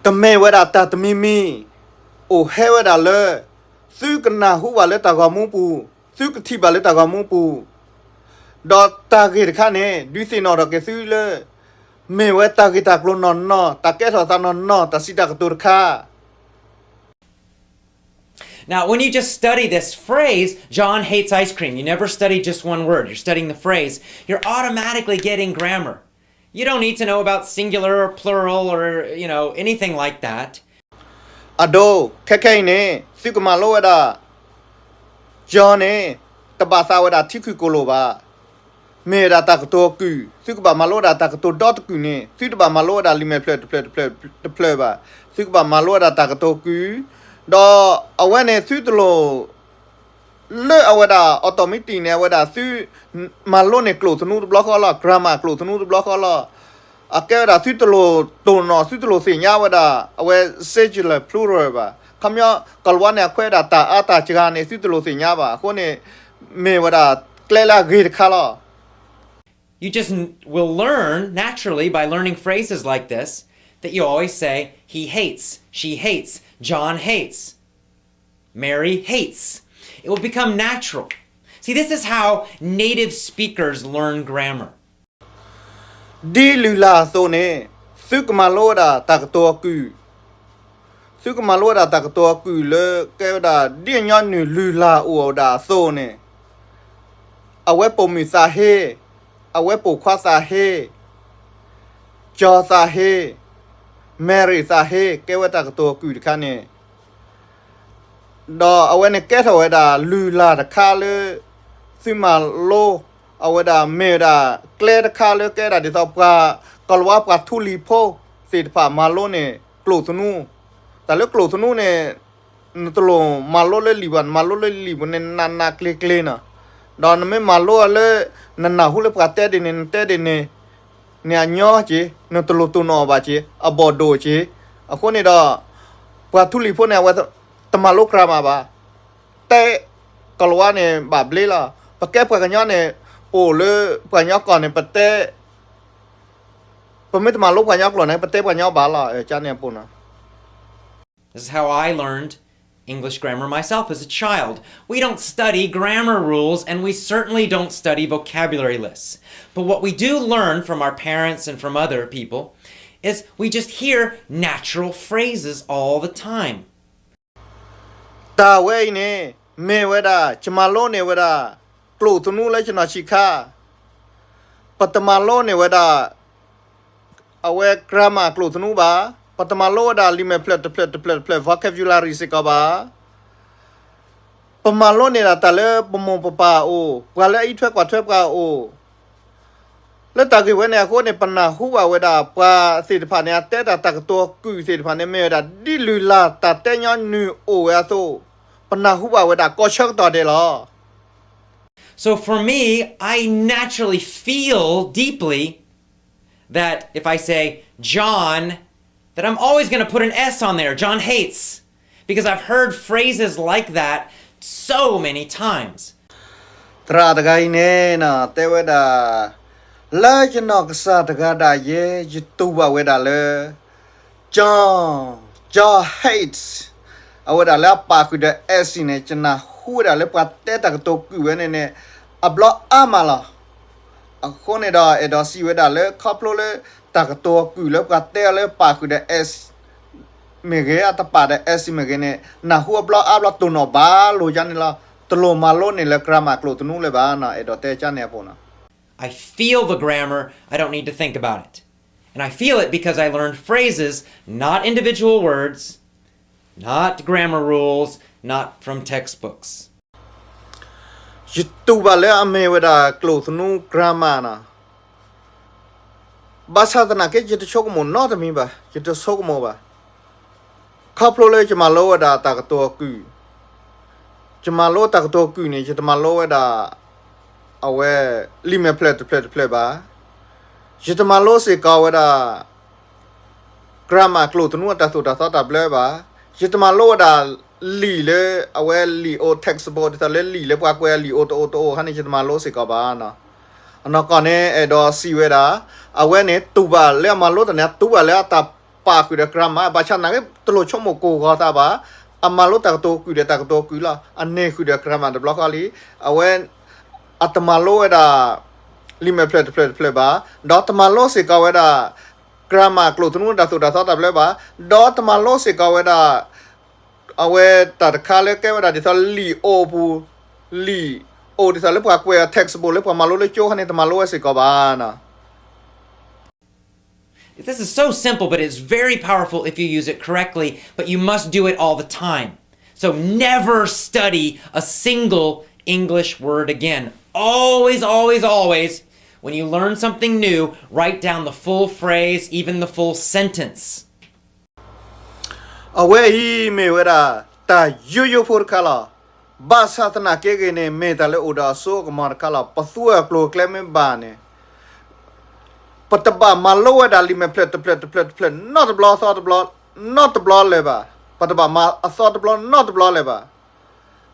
တမ့ၢ်ဝဲဒၣ်တၢ်တမံၤမံၤ အိၣ်ဟဲဝဲဒၣ်လၢ သုကနၢ်ဟူဘၣ်လၢတၢ်ဂီၤမူပူၤ, သုကထံၣ်ဘၣ်လၢတၢ်ဂီၤမူပူၤ, ဒီးတၢ်ဂ့ၢ်တခါန့ၣ် ဒုးသ့ၣ်နီၣ်ထီၣ်က့ၤသုလၢ မ့ၢ်ဝဲတၢ်ဂ့ၢ်တၢ်ကျိၤနီၢ်နီၢ်, တၢ်ကဲထီၣ်သးနီၢ်နီၢ်, တၢ်စံးတၢ်ကတိၤတခါ. Now, when you just study this phrase, John hates ice cream, you never study just one word, you're studying the phrase, you're automatically getting grammar. You don't need to know about singular or plural or, you know, anything like that. အဒိ ခဲခဲအံၤန့ၣ် သုကမၤလိဝဲဒၣ် John န့ၣ် တဘၣ်သးဝဲဒၣ်ထံခုၣ်ကိၣ်လိၣ်ဘၣ်. မ့ၢ်ဝဲဒၣ်တၢ်ကတိၤအကုၢ်, သုကဘၣ်မၤလိဝဲဒၣ်တၢ်ကတိၤဒီတကုၢ်န့ၣ် သုတဘၣ်မၤလိဝဲဒၣ်လံာ်မဲာ်ဖျၢၣ်တဖျၢၣ်တဖျၢၣ်တဖျၢၣ်ဘၣ်. သုကဘၣ်မၤလိဝဲဒၣ်တၢ်ကတိၤအကုၢ်, ဒီးအဝဲန့ၣ်သုတလိၣ် လၢအဝဲဒၣ် automatic န့ၣ် အဝဲဒၣ်သု မၤလိန့ၢ်ကျိာ်သနူတဘျီဃီလီၤ, grammar ကျိာ်သနူတဘျီဃီလီၤ. အကဲဝဲဒၣ်သုတလိၣ်တိၢ်နီၣ် သုတလိၣ်သ့ၣ်ညါဝဲဒၣ် အဝဲ singular plural ဘၣ်. ခီပညီ ကိၤလၤဝါန့ၣ် အခွဲးဝဲဒၣ်တၢ်အါတၢ်စှၤန့ၣ် သုတလိၣ်သ့ၣ်ညါဘၣ်. အဃိန့ၣ် မ့ၢ်ဝဲဒၣ်ကျဲလၢအဂ့ၤတခါလီၤ. You just n- will learn naturally by learning phrases like this that you always say, he hates, she hates, John hates, Mary hates. It will become natural. See, this is how native speakers learn grammar. ဒ်လုၢ်လၢ်အသိးန့ၣ် သုကမၤလိဝဲဒၣ်တၢ်ကတိၤအကုၢ်, သုကမၤလိဝဲဒၣ်တၢ်ကတိၤအကုၢ်လၢကဲဝဲဒၣ် ဒ်ညီနုၢ်လုၢ်လၢ်အိၣ်ဝဲဒၣ်အသိးန့ၣ်, အဝဲပိာ်မုၣ်သးဟ့, အဝဲပိာ်ခွါသးဟ့, ကၠီသးဟ့, Mary သးဟ့ ကဲဝဲတၢ်ကတိၤအကုၢ်တခါန့ၣ် ဒီးအဝဲန့ၣ်ကဲထီၣ်ဝဲဒၣ်လုၢ်လၢ်တခါလၢ သုမၤလိ အဝဲဒၣ်မ့ၢ်ဝဲဒၣ် ကျဲတခါလၢကဲဒၣ်ဒ်သိးပှၤ ကိၤလၤဝါပှၤထူလံၤဖိသ့ၣ်တဖၣ်မၤလိန့ၢ်ကျိာ်သနူ. တၢ်လၢကျိာ်သနူန့ၣ် နတလိၣ်မၤလိလၢလံာ်ဘၣ်, နမၤလိလၢလံာ်ပူၤန့ၣ် နးနးကျ့ကျ့နီၤ. ဒီးနမ့ၢ်မၤလိလၢ နနၢ်ဟူလၢပှၤတဲဒ်န့ၣ် နတဲဒ်န့ၣ် န့ၣ်အညီက့ၤ, နတလိၣ်တိၢ်နီၣ်ဘၣ်က့ၤ, အဘီၣ်ဒိၣ်က့ၤ. အဃိန့ၣ်ဒီး ပှၤထူလံၤဖိန့ၣ် အဝဲတမၤလိ grammar ဘၣ်. တဲကိၤလၤဝါန့ၣ် ဘၣ်ဘျ့လီၤ. ပကဲပှၤကညီန့ၣ် ပအိၣ်လၢပှၤကညီကီၢ်န့ၣ် ပတဲ, ပမ့ၢ်တမၤလိပှၤကညီကျိာ်န့ၣ် ပတဲပှၤကညီဘၣ်လီၤ. ကန့ၣ်အပူၤနီၤ. This is how I learned English grammar myself as a child. We don't study grammar rules, and we certainly don't study vocabulary lists. But what we do learn from our parents and from other people is we just hear natural phrases all the time. တၢ်ဝဲအံၤန့ၣ် မ့ၢ်ဝဲဒၣ် ယမၤလိန့ၢ်ဝဲဒၣ် ကျိာ်သနူလၢယနီၢ်ဆံးခါ, ပတမၤလိန့ၢ်ဝဲဒၣ် အဝဲ grammar ကျိာ်သနူဘၣ်. ပတမၤလိဝဲဒၣ် လံာ်မဲာ်ဖျၢၣ်တဖျၢၣ်တဖျၢၣ်တဖျၢၣ် vocabulary စ့ၢ်ကီးဘၣ်. ပမၤလိန့ၢ်ဒၣ်တၢ်လၢပမိၢ်ပပၢ်အအိၣ်, ပှၤလၢအအံးထွဲကွၢ်ထွဲပှၤအအိၣ်, လၢတၢ်ဂ့ၢ်ဝဲန့ၣ်အဃိန့ၣ် ပနၢ်ဟူဘၣ်ဝဲဒၣ် ပှၤသ့ၣ်တဖၣ်န့ၣ် အတဲတၢ်တၢ်ကတိၤအကုၢ်သ့ၣ်တဖၣ်န့ၣ် မ့ၢ်ဝဲဒၣ် ဒ်လုၢ်လၢ်တၢ်တဲညီနုၢ်အိၣ်ဝဲအသိး, ပနၢ်ဟူဘၣ်ဝဲဒၣ်ကိးဆၢကတီၢ်ဒဲးလီၤ. So for me, I naturally feel deeply that if I say John, that I'm always going to put an S on there, John hates, because I've heard phrases like that so many times. သရၣ်တဂၤအံၤန့ၣ် တဲဝဲဒၣ်, လၢယနီၢ်ကစၢ်တဂၤဒၣ်ယဲ ယတူၢ်ဘၣ်ဝဲဒၣ်လၢ John, John hates, အဝဲဒၣ်လၢအပာ်ဃုာ်ဒီး S န့ၣ် ယနၢ်ဟူဝဲဒၣ်လၢပှၤတဲတၢ်ကတိၤကုၢ်ဝဲန့ၣ်န့ၣ် အဘျီအါမးလီၤ. အဃိန့ၣ်ဒီး အဲၣ်ဒိးစံးဝဲဒၣ်လၢ ခီဖျိလၢတၢ်ကတိၤအကုၢ်လၢပှၤတဲအီၤလၢပာ်ဃုာ်ဒီး S မ့ၢ်ဂ့ၤ, အတပာ်ဒီး S မ့ၢ်ဂ့ၤန့ၣ် နၢ်ဟူအဘျီအါဘျီတိၢ်နီၣ်ဘၣ်လိာ်ယၤန့ၣ်လီၤ. တလိၣ်မၤလိန့ၢ်လၢ grammar ကျိာ်သနူလၢၤဘၣ်နီၤ, အဲၣ်ဒိးတဲကန့ၣ်အပူၤနီၤ. I feel the grammar, I don't need to think about it. And I feel it because I learned phrases, not individual words, not grammar rules, not from textbooks. ယတူၢ်ဘၣ်လၢအမ့ၢ်ဝဲဒၣ်ကျိာ်သနူ grammar နီၤ, ဘၣ်ဆၣ်သနာ်က့ ယတဆိကမိၣ်နီတမံၤဘၣ်, ယတဆိကမိၣ်ဘၣ်. ခီဖျိလၢယမၤလိဝဲဒၣ်တၢ်ကတိၤအကုၢ်, ယမၤလိတၢ်ကတိၤအကုၢ်န့ၣ် ယတမၤလိဝဲဒၣ် အဝဲ လံာ်မဲာ်ဖျၢၣ်တဖျၢၣ်တဖျၢၣ်ဘၣ်. ယတမၤလိစ့ၢ်ကီးဝဲဒၣ် grammar ကျိာ်သနူအတၢ်သိၣ်တၢ်သီတၢ်ဘျၢဘၣ်. ယတမၤလိဝဲဒၣ်လံာ်လၢအဝဲလံာ်အိၣ် textbook ဒ်သိးလၢလံာ်လၢပှၤကွဲးအလံာ်အိၣ်တအိၣ်တအိၣ်ခါန့ၣ် ယတမၤလိစ့ၢ်ကီးဘၣ်နီၤ. အနီၢ်ကီၢ်န့ၣ် အဲၣ်ဒိးစံးဝဲဒၣ် အဝဲန့ၣ်တူၢ်ဘၣ်လၢအမၤလိတၢ်န့ၣ် အတူၢ်ဘၣ်လၢအတၢ်ပာ်ဃုာ်ဒီး grammar ဘၣ်ဆၣ်သနာ်က့ တလိၣ်ဆိကမိၣ်ကိၢ်ဂီၤသးဘၣ်. အမၤလိတၢ်ကတိၤကုၢ်ဒီးတၢ်ကတိၤကုၢ်လီၤ. အန့ၢ်ဃုာ်ဒီး grammar တဘျီဃီလံ. အဝဲ အတမၤလိဝဲဒၣ် လံာ်မဲာ်ဖျၢၣ်တဖျၢၣ်တဖျၢၣ်ဘၣ်, ဒီးတမၤလိစ့ၢ်ကီးဝဲဒၣ် grammar ကျိာ်သနူတၢ်သိၣ်တၢ်သီတၢ်ဘျၢဘၣ်, ဒီးတမၤလိစ့ၢ်ကီးဝဲဒၣ် အဝဲတၢ်တခါလၢကဲဝဲဒၣ်ဒ်သိးလံာ်အိၣ်အပူၤ, လံာ်အိၣ်ဒ်သိးလၢပှၤကွဲးအီၤ textbook လၢပှၤမၤလိလၢကၠိခါန့ၣ် တမၤလိဝဲစ့ၢ်ကီးဘၣ်နီၤ. This is so simple, but it's very powerful if you use it correctly, but you must do it all the time. So never study a single English word again. Always, always, always, when you learn something new, write down the full phrase, even the full sentence. အဝဲအံၤမ့ၢ်ဝဲဒၣ် တၢ်ယိယိဖိတခါလီၤ. ဘၣ်ဆၣ်သနာ်က့ဂ့ၤန့ၣ် မ့ၢ်တၢ်လၢအိၣ်ဒီးအစိအကမီၤတခါလီၤ. ပသူအကျိၤအကျဲမ့ၢ်ဘၣ်န့ၣ် ပတဘၣ်မၤလိဝဲဒၣ်လံာ်မဲာ်ဖျၢၣ်တဖျၢၣ်တဖျၢၣ်တဖျၢၣ် နီတဘျီအသီတဘျီ နီတဘျီလၢၤဘၣ်. ပတဘၣ်မၤအသီတဘျီနီတဘျီလၢၤဘၣ်.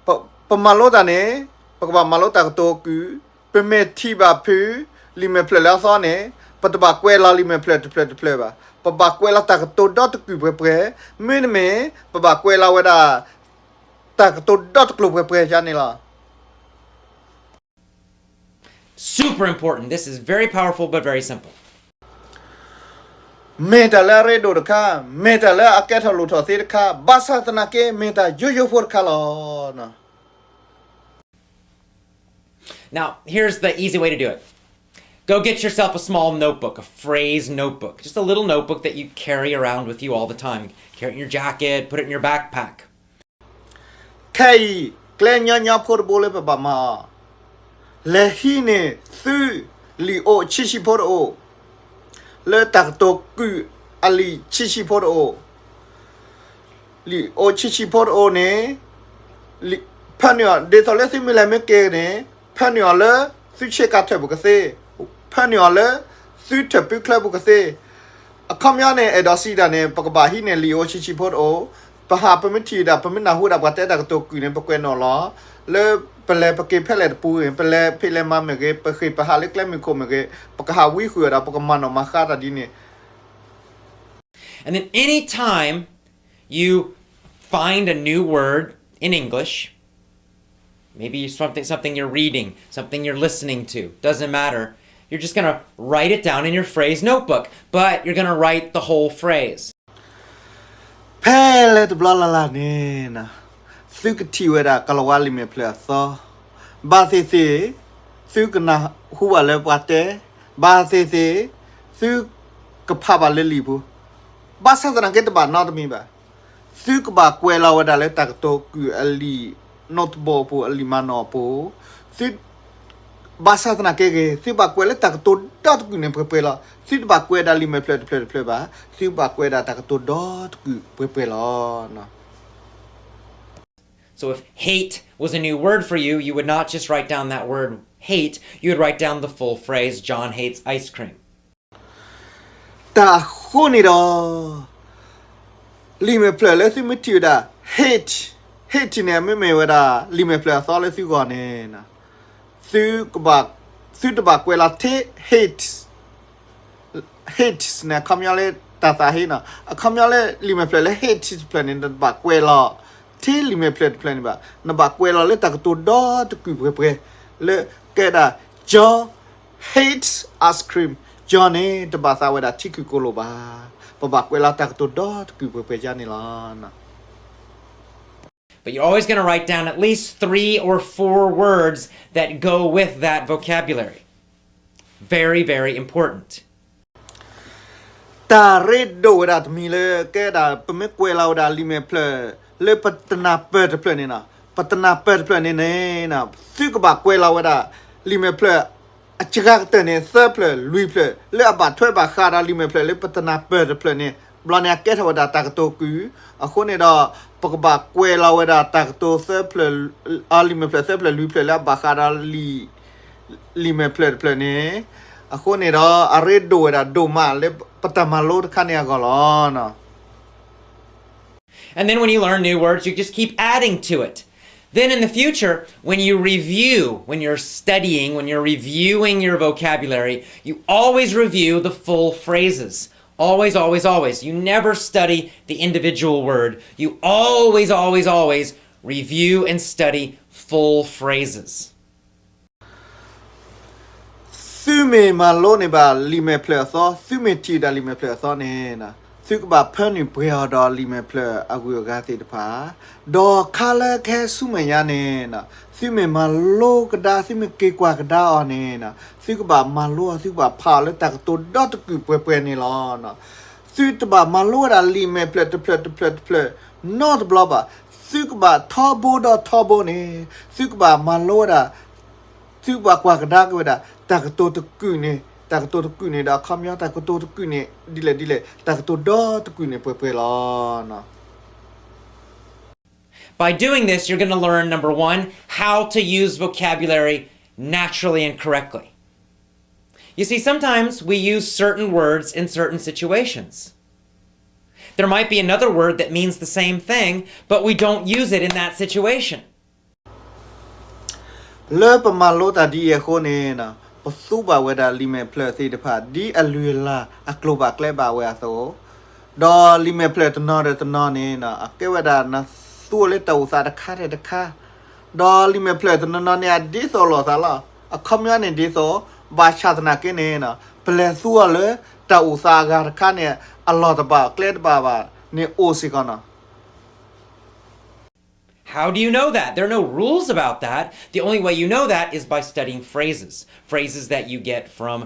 ပ, ပမၤလိတၢ်န့ၣ် ပကဘၣ်မၤလိတၢ်ကတိၤကုၢ်, ပမ့ၢ်ထံၣ်ဘၣ်ဖုး လံာ်မဲာ်ဖျၢၣ်လၢအသီန့ၣ် ပတဘၣ်ကွဲးလီၤလံာ်မဲာ်ဖျၢၣ်တဖျၢၣ်တဖျၢၣ်ဘၣ်. ပဘၣ်ကွဲးလီၤတၢ်ကတိၤဒီတကုၢ်ပှဲၤပှဲၤ, မ့တမ့ၢ် ပဘၣ်ကွဲးလီၤဝဲဒၣ် တၢ်ကတိၤဒီတကျိၤပှဲၤပှဲၤယါန့ၣ်လီၤ. Super important. This is very powerful but very simple. မ့ၢ်တၢ်လၢအရ့ဒိၣ်တခါ, မ့ၢ်တၢ်လၢအကဲထီၣ်လိၣ်ထီၣ်သ့တခါ, ဘၣ်ဆၣ်သနာ်က့ မ့ၢ်တၢ်ယိယိဖိတခါလီၤ. Now, here's the easy way to do it. Go get yourself a small notebook, a phrase notebook, just a little notebook that you carry around with you all the time. Carry it in your jacket, put it in your backpack. ခဲအံၤ ကျဲညီညီဖိတဘိလၢပဘၣ်မၤအီၤ, လဲၤဟံးန့ၢ်သု လံာ်အိၣ်ဆံးဆံးဖိတအိၣ်, လၢတၢ်ကတိၤကုၢ်အလံာ်ဆံးဆံးဖိတအိၣ်, လံာ်အိၣ်ဆံးဆံးဖိတအိၣ်န့ၣ် ဖၢနုာ်အီၤ ဒ်သိးလၢသုမ့ၢ်လဲၤမ့ၢ်က့ၤန့ၣ် ဖၢနုာ်အီၤလၢသုဆ့ကၤထၢၣ်ပူၤကသ့, ဖၢနုာ်အီၤလၢသုထၢၣ်ပူၤချၢပူၤကသ့. အခီပညီန့ၣ် အဲၣ်ဒိးစံးတၢ်န့ၣ် ပကဘၣ်ဟံးန့ၢ်လံာ်အိၣ်ဆံးဆံးဖိတအိၣ်, ပဟးပမ့ၢ်ထံၣ်ဒၣ် ပမ့ၢ်နၢ်ဟူဒၣ်ပှၤတဲတၢ်ကတိၤကုၢ်န့ၣ် ပကွဲးနီၣ်လီၤ. လၢပလဲၤပက့ၤဖဲလဲၣ်တပူၤဂ့ၤ, ပလဲၤဖံးလဲၤမၤမ့ၢ်ဂ့ၤ, ပဃ့ၢ်ပဟးလၢကျဲမုၢ်ခိၣ်မ့ၢ်ဂ့ၤ, ပကဟးဝံဃုာ်ဒီး ပကမၤနီၣ်မၤဃါတၢ်ဒ်န့ၣ်. And then anytime you find a new word in English, maybe something, something you're reading, something you're listening to, doesn't matter. You're just going to write it down in your phrase notebook, but you're going to write the whole phrase. ဖဲလဲၣ်တဘျီလၢ်လၢ်န့ၣ်, သုကထံၣ်ဝဲဒၣ်ကိၤလၤဝါလံာ်မဲာ်ဖျၢၣ်အသီ, ဘၣ်သ့ၣ်သ့ၣ်, သုကနၢ်ဟူဘၣ်လၢပှၤတဲ, ဘၣ်သ့ၣ်သ့ၣ်, သုကဖးဘၣ်လၢလံာ်ပူၤ, ဘၣ်ဆၣ်သနာ်က့တဘၣ်နီတမံၤဘၣ်. သုကဘၣ်ကွဲးလီၤဝဲဒၣ်လၢတၢ်ကတိၤကုၢ်အလံာ် notebook အပူၤ အလံာ်မၤနီၣ်အပူၤ, သု ဘၣ်ဆၣ်သနာ်က့ဂ့ၤ, သုဘၣ်ကွဲးလၢတၢ်ကတိၤဒီတကုာ်န့ၣ်ပှဲၤပှဲၤလီၤ. သုတဘၣ်ကွဲးဒၣ်လံာ်မဲာ်ဖျၢၣ်တဖျၢၣ်တဖျၢၣ်ဘၣ်. သုဘၣ်ကွဲးဒၣ်တၢ်ကတိၤဒီတကုာ်ပှဲၤပှဲၤလီၤ. So if hate was a new word for you, you would not just write down that word hate, you would write down the full phrase, John hates ice cream. တၢ်အဃိန့ၣ်ဒီး လံာ်မဲာ်ဖျၢၣ်လၢသုမ့ၢ်ထံၣ်ဝဲဒၣ် hate, hate န့ၣ် မ့မ့ၢ်ဝဲဒၣ် လံာ်မဲာ်ဖျၢၣ်အသီလၢသုဂီၢ်န့ၣ်, သုကဘၣ်, သုတဘၣ်ကွဲးလီၤထဲ hate, hate န့ၣ် အခီပညီလၢတၢ်သးဟ့နီၤ. အခီပညီလၢလံာ်မဲာ်ဖျၢၣ်လၢ hate တဖျၢၣ်န့ၣ် နတဘၣ်ကွဲးလီၤထဲလံာ်မဲာ်ဖျၢၣ်တဖျၢၣ်န့ၣ်ဘၣ်. နဘၣ်ကွဲးလီၤလၢတၢ်ကတိၤဒီတကုာ်ပှဲၤပှဲၤ လၢကဲဒၣ် John hates ice cream. John န့ၣ် တဘၣ်သးဝဲဒၣ်ထံခုၣ်ကိလိာ်ဘၣ်. ပဘၣ်ကွဲးလီၤတၢ်ကတိၤဒီတကုာ်ပှဲၤပှဲၤယါန့ၣ်လီၤ. But you're always going to write down at least three or four words that go with that vocabulary. Very, very important. တၢ်ရ့ဒိၣ်ဝဲဒၣ်တမံၤလၢကဲဒၣ် ပမ့ၢ်ကွဲးလီၤဝဲဒၣ်လံာ်မဲာ်ဖျၢၣ် လၢပတနၢ်ပၢၢ်တဖျၢၣ်န့ၣ်နီၤ, ပတနၢ်ပၢၢ်တဖျၢၣ်န့ၣ်န့ၣ်, သုကဘၣ်ကွဲးလီၤဝဲဒၣ် လံာ်မဲာ်ဖျၢၣ် အစှၤကတၢၢ်န့ၣ် သၢဖျၢၣ်လွံၢ်ဖျၢၣ် လၢအဘၣ်ထွဲဘၣ်ဃးဒီးလံာ်မဲာ်ဖျၢၣ်လၢပတနၢ်ပၢၢ်တဖျၢၣ်န့ၣ်, ဘျီန့ၣ်အကဲထီၣ်ဝဲဒၣ်တၢ်ကတိၤကုၢ်. အဃိန့ၣ်ဒီး ပကဘၣ်ကွဲးလီၤဝဲဒၣ်တၢ်ကတိၤသၢဖျၢၣ်, လံာ်မဲာ်ဖျၢၣ်သၢဖျၢၣ်လွံၢ်ဖျၢၣ်လၢအဘၣ်ဃးဒီးလံာ် လံာ်မဲာ်ဖျၢၣ်တဖျၢၣ်န့ၣ်. အဃိန့ၣ်ဒီး အရ့ဒိၣ်ဝဲဒၣ်ဒိၣ်မးလၢပတၢ်မၤလိတခါန့ၣ်အဂီၢ်လီၤ. And then when you learn new words, you just keep adding to it. Then in the future, when you review, when you're studying, when you're reviewing your vocabulary, you always review the full phrases. Always, always, always. You never study the individual word. You always, always, always review and study full phrases. သုမ့ၢ်မၤလိန့ၢ်ဘၣ်လံာ်မဲာ်ဖျၢၣ်အသီ, သုမ့ၢ်ထံၣ်ဒၣ်လံာ်မဲာ်ဖျၢၣ်အသီန့ၣ်, သုကဘၣ်ဖၢနုာ်ပှဲၤအီၤဒီးလံာ်မဲာ်ဖျၢၣ်အဂုၤအဂၤသ့ၣ်တဖၣ်, ဒီးခါလၢကဟဲဆူမဲာ်ညါန့ၣ်, သုမ့ၢ်မၤလိကဒါ, သုမ့ၢ်က့ၤကွၢ်ကဒါအီၤန့ၣ်, သုကဘၣ်မၤလိအီၤ, သုကဘၣ်ဖးအီၤလၢတၢ်ကတိၤဒီတကုာ်ပှဲၤပှဲၤန့ၣ်လီၤ. သုတဘၣ်မၤလိဝဲဒၣ်လံာ်မဲာ်ဖျၢၣ်တဖျၢၣ်တဖျၢၣ်တဖျၢၣ်နီတဘျီဘၣ်. သုကဘၣ်ထီဘိဒီထီဘိန့ၣ်, သုကဘၣ်မၤလိဝဲဒၣ်, သုကဘၣ်ကွၢ်ကဒါက့ၤဝဲဒၣ် တၢ်ကတိၤတကုာ်န့ၣ်, တၢ်ကတိၤတကုာ်န့ၣ်ဒီးအခီပညီ တၢ်ကတိၤတကုာ်န့ၣ် ဒ်လဲၣ်ဒ်လဲၣ်, တၢ်ကတိၤဒီတကုာ်န့ၣ်ပှဲၤပှဲၤလီၤ. By doing this, you're going to learn, number one, how to use vocabulary naturally and correctly. You see, sometimes we use certain words in certain situations. There might be another word that means the same thing, but we don't use it in that situation. လၢပမၤလိတၢ်ဒ်အံၤအဃိန့ၣ်, ပသူဘၣ်ဝဲဒၣ်လံာ်မဲာ်ဖျၢၣ်သ့ၣ်တဖၣ် ဒ်အလုၢ်အလၢ်အကျိၤဘၣ်ကျဲဘၣ်ဝဲအသိး, ဒီးလံာ်မဲာ်ဖျၢၣ်တနီၤဒီးတနီၤန့ၣ်, အကဲဝဲဒၣ်နသူအီၤလၢတၢ်အိၣ်သးတခါဒီးတခါ, ဒီးလံာ်မဲာ်ဖျၢၣ်တနီၤနီၤန့ၣ် အဒ်သိးလိာ်သးလီၤ. အခီပညီန့ၣ်ဒ်သိး, ဘၣ်ဆၣ်သနာ်က့န့ၣ်, ပလဲၤသူအီၤလၢတၢ်အိၣ်သးအဂၤတခါန့ၣ် အလီၢ်တဘၣ်ကျဲတဘၣ်ဘၣ်န့ၣ်အိၣ်စ့ၢ်ကီးနီၤ. How do you know that? There are no rules about that. The only way you know that is by studying phrases, phrases that you get from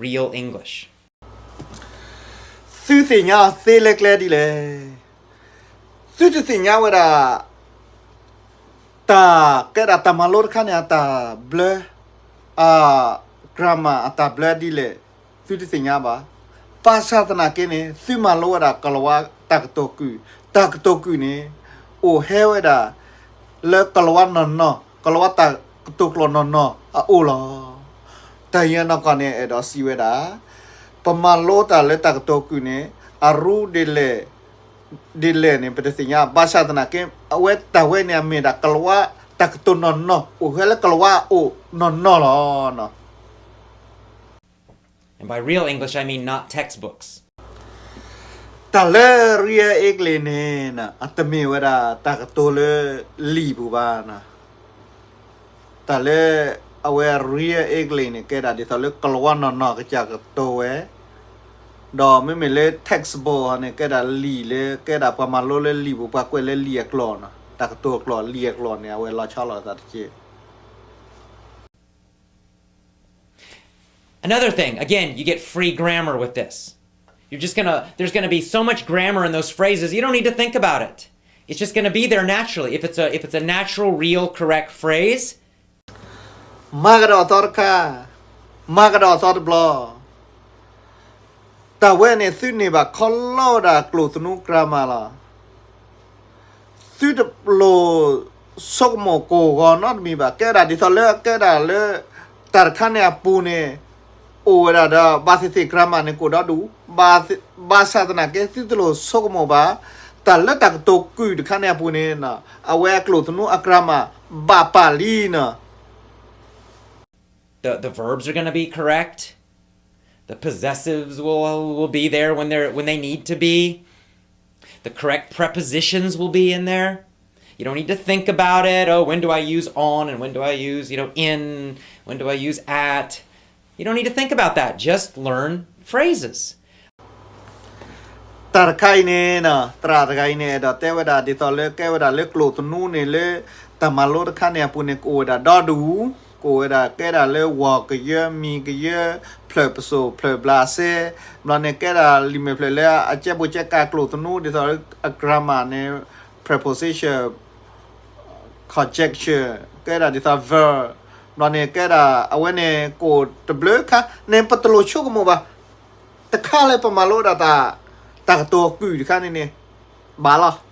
real English. သုသ့ၣ်ညါအီၤသ့လၢကျဲဒ်လဲၣ်. သုတသ့ၣ်ညါဝဲဒၣ် တၢ်ကဲဒၣ်တၢ်မၤလိတခါန့ၣ် အတၢ်ဘျၢ, အ grammar အတၢ်ဘျၢဒ်လဲၣ်, သုတသ့ၣ်ညါဘၣ်. ဘၣ်ဆၣ်သနာ်က့န့ၣ် သုမၤလိဝဲဒၣ်ကိၤလၤဝါတၢ်ကတိၤကုာ်, တၢ်ကတိၤကုာ်န့ၣ် အိၣ်ဟဲဝဲဒၣ် လၢကိၤလၤဝါနီၢ်နီၢ်, ကိၤလၤဝါတၢ်ကတိၤကျိာ်နီၢ်နီၢ်အအိၣ်လီၤ. တၢ်အံၤအနီၢ်ကီၢ်န့ၣ် အဲၣ်ဒိးစံးဝဲဒၣ်, ပမၤလိတၢ်လၢတၢ်ကတိၤကုာ်န့ၣ် အရူဒ်လဲၣ်, ဒ်လဲၣ်န့ၣ် ပတသ့ၣ်ညါ ဘၣ်ဆၣ်သနာ်က့ အဝဲတၢ်ဝဲန့ၣ် အမ့ၢ်ဒၣ်ကလၤဝါတၢ်ကတိၤနီၢ်နီၢ် အိၣ်ဝဲလၢကလၤဝါအအိၣ်နီၢ်နီၢ်လီၤ. And by real English, I mean not textbooks. တၢ်လၢ real English န့ၣ် အတမ့ၢ်ဝဲဒၣ်တၢ်ကတိၤလၢလံာ်ပူၤဘၣ်. တၢ်လၢ အဝဲ real English န့ၣ် ကဲဒၣ်ဒ်သိးလၢကလၤဝါနီၢ်နီၢ်ကစၢ်ကတိၤဝဲ, ဒီးမ့မ့ၢ်လၢ textbook န့ၣ် ကဲဒၣ်လံာ်လၢ ကဲဒၣ်ပှၤမၤလိလၢလံာ်ပူၤ ပှၤကွဲးလၢလံာ်အကျိာ်န့ၣ်, တၢ်ကတိၤအကျိာ် လံာ်အကျိာ်န့ၣ် အဝဲလီၤဆီလိာ်အသးတက့ၢ်. Another thing, again, you get free grammar with this. You're just gonna, there's gonna be so much grammar in those phrases, you don't need to think about it. It's just gonna be there naturally. If it's a, if it's a natural, real, correct phrase, မၤကဒီးအသီတခါ, မၤကဒီးအသီတဘျီ, တၢ်ဝဲန့ၣ် သုန့ၢ်ဘၣ်ခီလီဝဲဒၣ်ကျိာ်သနူ grammar လီၤ. သုတလိၣ်ဆိကမိၣ်ကိၢ်ဂီၤနီတမံၤဘၣ်. ကဲဒၣ်ဒ်သိးလၢ ကဲဒၣ်လၢ တၢ်တခါန့ၣ်အပူၤန့ၣ် အိၣ်ဝဲဒၣ်ဒီး ဘၣ်သ့ၣ်သ့ၣ် grammar န့ၣ် ကအိၣ်ဒီဒူၣ်, ဘၣ်သ့ၣ်, ဘၣ်ဆၣ်သနာ်က့ သုတလိၣ်ဆိကမိၣ်ဘၣ်, တၢ်လၢတၢ်ကတိၤကုၢ်တခါန့ၣ်အပူၤန့ၣ် အဝဲအကျိာ်သနူအ grammar ဘၣ်ပာ်လံနီၤ. The, the verbs are gonna be correct. The possessives will, will be there when they're, when they need to be. The correct prepositions will be in there. You don't need to think about it. Oh, when do I use on and when do I use, you know, in? When do I use at? You don't need to think about that. Just learn phrases. တၢ်တခါအံၤန့ၣ်နီၤ, သရၣ်တဂၤအံၤန့ၣ် အဲၣ်ဒိးတဲဝဲဒၣ်ဒ်သိးလၢ ကဲဝဲဒၣ်လၢကျိာ်သနူန့ၣ်လၢ တၢ်မၤလိတခါန့ၣ်အပူၤန့ၣ် ကအိၣ်ဝဲဒၣ်ဒီဒူၣ်, ကအိၣ်ဝဲဒၣ်ကဲဒၣ်လၢ ဝီၤကယၢ မံၤကယၢ ဖျၢၣ်ပစိာ် ဖျၢၣ်ဘျးစဲ, ဘျီန့ၣ်ကဲဒၣ်လံာ်မဲာ်ဖျၢၣ်လၢအကဲဘိးကဲကၢ်ကျိာ်သနူ ဒ်သိးလၢအ grammar န့ၣ် preposition conjecture ကဲဒၣ်ဒ်သိး verb, ဘျီန့ၣ်ကဲဒၣ်အဝဲန့ၣ် ကအိၣ်တဘျုးခါန့ၣ် ပတလိၣ်ဆိကမိၣ်ဘၣ်. တခါလၢပမၤလိဒၣ်တၢ်, တၢ်ကတိၤကုၢ်တခါန့ၣ်န့ၣ် ဘၣ်လီၤ.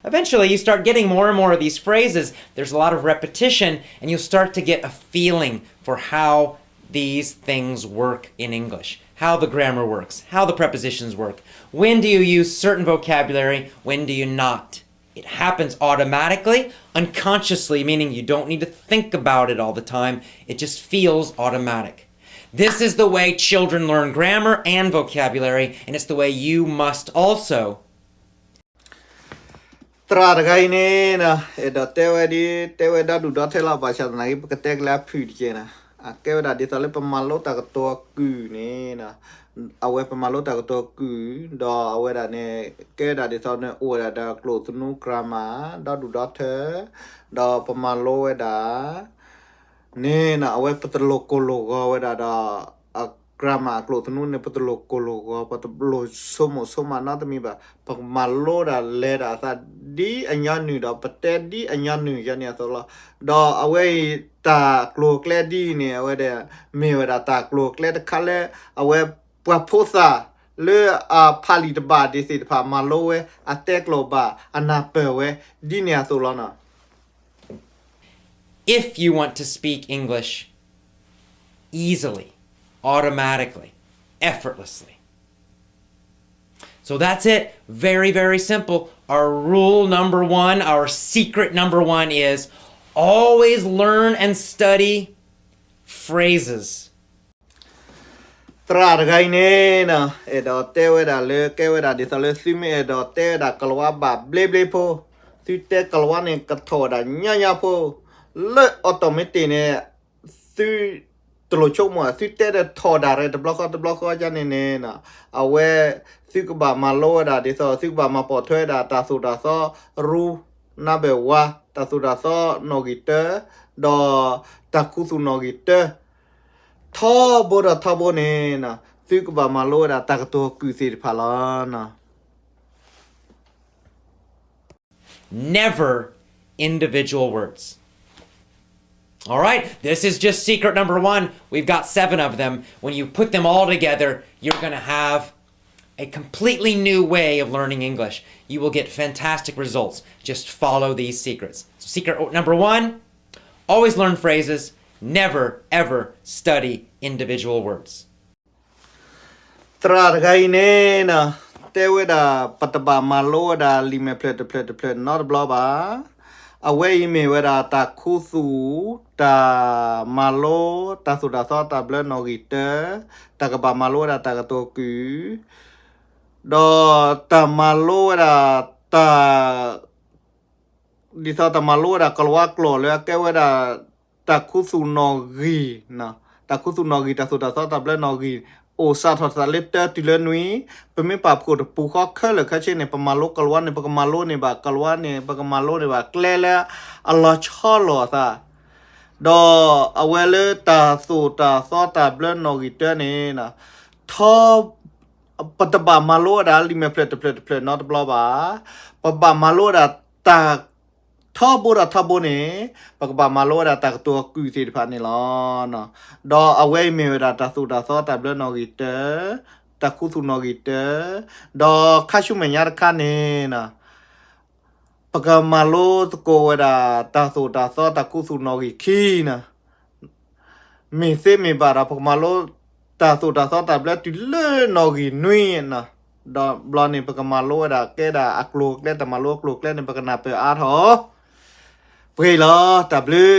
Eventually, you start getting more and more of these phrases. There's a lot of repetition, and you'll start to get a feeling for how these things work in English, how the grammar works, how the prepositions work. When do you use certain vocabulary? When do you not? It happens automatically, unconsciously, meaning you don't need to think about it all the time. It just feels automatic. This is the way children learn grammar and vocabulary, and it's the way you must also. သရၣ်တဂၤအံၤန့ၣ်နီၤ, အဲၣ်ဒိးတဲဝဲဒ်, တဲဝဲဒီဒူၣ်ဒီထၢလီၤ, ဘၣ်ဆၣ်သနာ်က့ ပကတဲကလၢအဖုၣ်တက့ၢ်နီၤ. အကဲဝဲဒၣ်ဒ်သိးလၢပမၤလိတၢ်ကတိၤအကုၢ်န့ၣ်နီၤ, အဝဲပမၤလိတၢ်ကတိၤအကုၢ်, ဒီးအဝဲဒၣ်န့ၣ် ကဲဒၣ်ဒ်သိးန့ၣ် အိၣ်ဝဲဒၣ်ဒီးကျိာ်သနူ grammar ဒီဒူၣ်ဒီထၢ, ဒီးပမၤလိဝဲဒၣ် န့ၣ်နီၤ, အဝဲပတလိၣ်ကိၢ်လိၢ်ဂီၤဝဲဒၣ်ဒီး အ grammar အကျိာ်သနူန့ၣ် ပတလိၣ်ကိၢ်လိၢ်ဂီၤ, ပတလိၣ်ဆိကမိၣ်ဆိကမးနီတမံၤဘၣ်. ပမၤလိဒၣ်လဲၤဒၣ်အသးဒ်အညီနုၢ်ဒီး ပတဲဒ်အညီနုၢ်ယၤန့ၣ်အသိးလီၤ. ဒီးအဝဲအံၤတၢ်ကျိၤကျဲဒ်အံၤန့ၣ် အဝဲဒၣ် မ့ၢ်ဝဲဒၣ်တၢ်ကျိၤကျဲတခါလၢ အဝဲပှၤဖိသၣ်လၢအဖးလံာ်တဘၣ်ဒ်သ့ၣ်တဖၣ် မၤလိဝဲ အတဲကျိာ်ဘၣ် အနၢ်ပၢၢ်ဝဲ ဒ်န့ၣ်အသိးလီၤနီၤ. If you want to speak English easily, automatically, effortlessly. So that's it. Very, very simple. Our rule number one, our secret number one is always learn and study phrases. သရၣ်တဂၤအံၤန့ၣ်နီၤ, အဲၣ်ဒိးတဲဝဲဒၣ်လၢ ကဲဝဲဒၣ်ဒ်သိးလၢ သုမ့ၢ်အဲၣ်ဒိးတဲဝဲဒၣ်ကလၤဝါဘၣ်ဘျ့ဘျ့ဖိ, သုတဲကလၤဝါန့ၣ် ကထီၣ်ဝဲဒၣ်ညီညီဖိ, လၢ automatic န့ၣ် သုတလိၣ်ဆိကမိၣ်, သုတဲဒီးထီၣ်ဒၣ်ရဲၣ်တဘျီဃီတဘျီဃီဒ်န့ၣ်န့ၣ်နီၤ, အဝဲ သုကဘၣ်မၤလိဝဲဒၣ်ဒ်သိး သုကဘၣ်မၤပိာ်ထွဲဝဲဒၣ် တၢ်သိၣ်တၢ်သီရူ number one, တၢ်သိၣ်တၢ်သီနီၣ်ဂံၢ်တၢ, ဒီးတၢ်ခူသူၣ်နီၣ်ဂံၢ်တၢ, ထီဘိဒီးထီဘိန့ၣ်နီၤ, သုကဘၣ်မၤလိဝဲဒၣ်တၢ်ကတိၤကုၢ်သ့ၣ်တဖၣ်လီၤ. Never individual words. All right, this is just secret number one. We've got seven of them. When you put them all together, you're going to have a completely new way of learning English. You will get fantastic results. Just follow these secrets. So secret number one, always learn phrases, never ever study individual words. သရၣ်တဂၤအံၤန့ၣ်နီၤ, တဲဝဲဒၣ် ပတဘၣ်မၤလိဝဲဒၣ်လံာ်မဲာ်ဖျၢၣ်တဖျၢၣ်တဖျၢၣ်နီတဘျီဘၣ်. အဝဲအံၤမ့ၢ်ဝဲဒၣ်တၢ်ခူသူၣ်, တၢ်မၤလိ, တၢ်သိၣ်တၢ်သီတၢ်ဘျၢနီၣ်ဂံၢ်တၢ, တၢ်ကဘၣ်မၤလိဝဲဒၣ်တၢ်ကတိၤကုၢ်, ဒီးတၢ်မၤလိဝဲဒၣ်တၢ် ဒ်သိးတၢ်မၤလိဝဲဒၣ်ကလံးဝါကျိာ်လၢအကဲဝဲဒၣ် တၢ်ခူသူၣ်နီၣ်ဂံၢ်, တၢ်ခူသူၣ်နီၣ်ဂံၢ် တၢ်သိၣ်တၢ်သီတၢ်ဘျၢနီၣ်ဂံၢ် အိၣ်စးထီၣ်သးလၢတၢတုၤလၢနွံ, ပမ့ၢ်ပာ်ဖှိၣ်တပူၤဃီခဲလၢာ်ခဲဆ့န့ၣ် ပမၤလိကလံးဝါန့ၣ် ပကမၤလိန့ၢ်ဘၣ်ကလံးဝါန့ၣ် ပကမၤလိန့ၢ်ဘၣ်ကျဲလၢအလီၤဆီလိာ်အသး ဒီးအဝဲလၢတၢ်သိၣ်တၢ်သီတၢ်ဘျၢနီၣ်ဂံၢ်တၢန့ၣ် ထီ ပတဘၣ်မၤလိဝဲဒၣ်လံာ်မဲာ်ဖျၢၣ်တဖျၢၣ်တဖျၢၣ်နီတဘျီဘၣ်. ပဘၣ်မၤလိဝဲဒၣ်တၢ် ထီဘိဒီးထီဘိန့ၣ် ပကဘၣ်မၤလိဝဲဒၣ်တၢ်ကတိၤအကုၢ်သ့ၣ်တဖၣ်န့ၣ်လီၤ. ဒီးအဝဲအံၤမ့ၢ်ဝဲဒၣ်တၢ်သိၣ်တၢ်သီတၢ်ဘျၢနီၣ်ဂံၢ်တၢ, တၢ်ခူသူၣ်နီၣ်ဂံၢ်တၢ, ဒီးခါဆူမဲာ်ညါတခါန့ၣ် ပကမၤလိသကိးဝဲဒၣ်တၢ်သိၣ်တၢ်သီတၢ်ခူသူၣ်နီၣ်ဂံၢ်ခံန့ၣ် မ့ၢ်သ့မ့ၢ်ဘၣ်ဒီး ပကမၤလိတၢ်သိၣ်တၢ်သီတၢ်ဘျၢတုၤလၢနီၣ်ဂံၢ်နွံန့ၣ်, ဒီးဘျီန့ၣ် ပကမၤလိဝဲဒၣ်ကဲဒၣ်အကျိၤအကျဲ တၢ်မၤလိအကျိၤအကျဲန့ၣ် ပကနၢ်ပၢၢ်အါထီၣ် ပှဲၤလီၤ တၢ်ဘျုး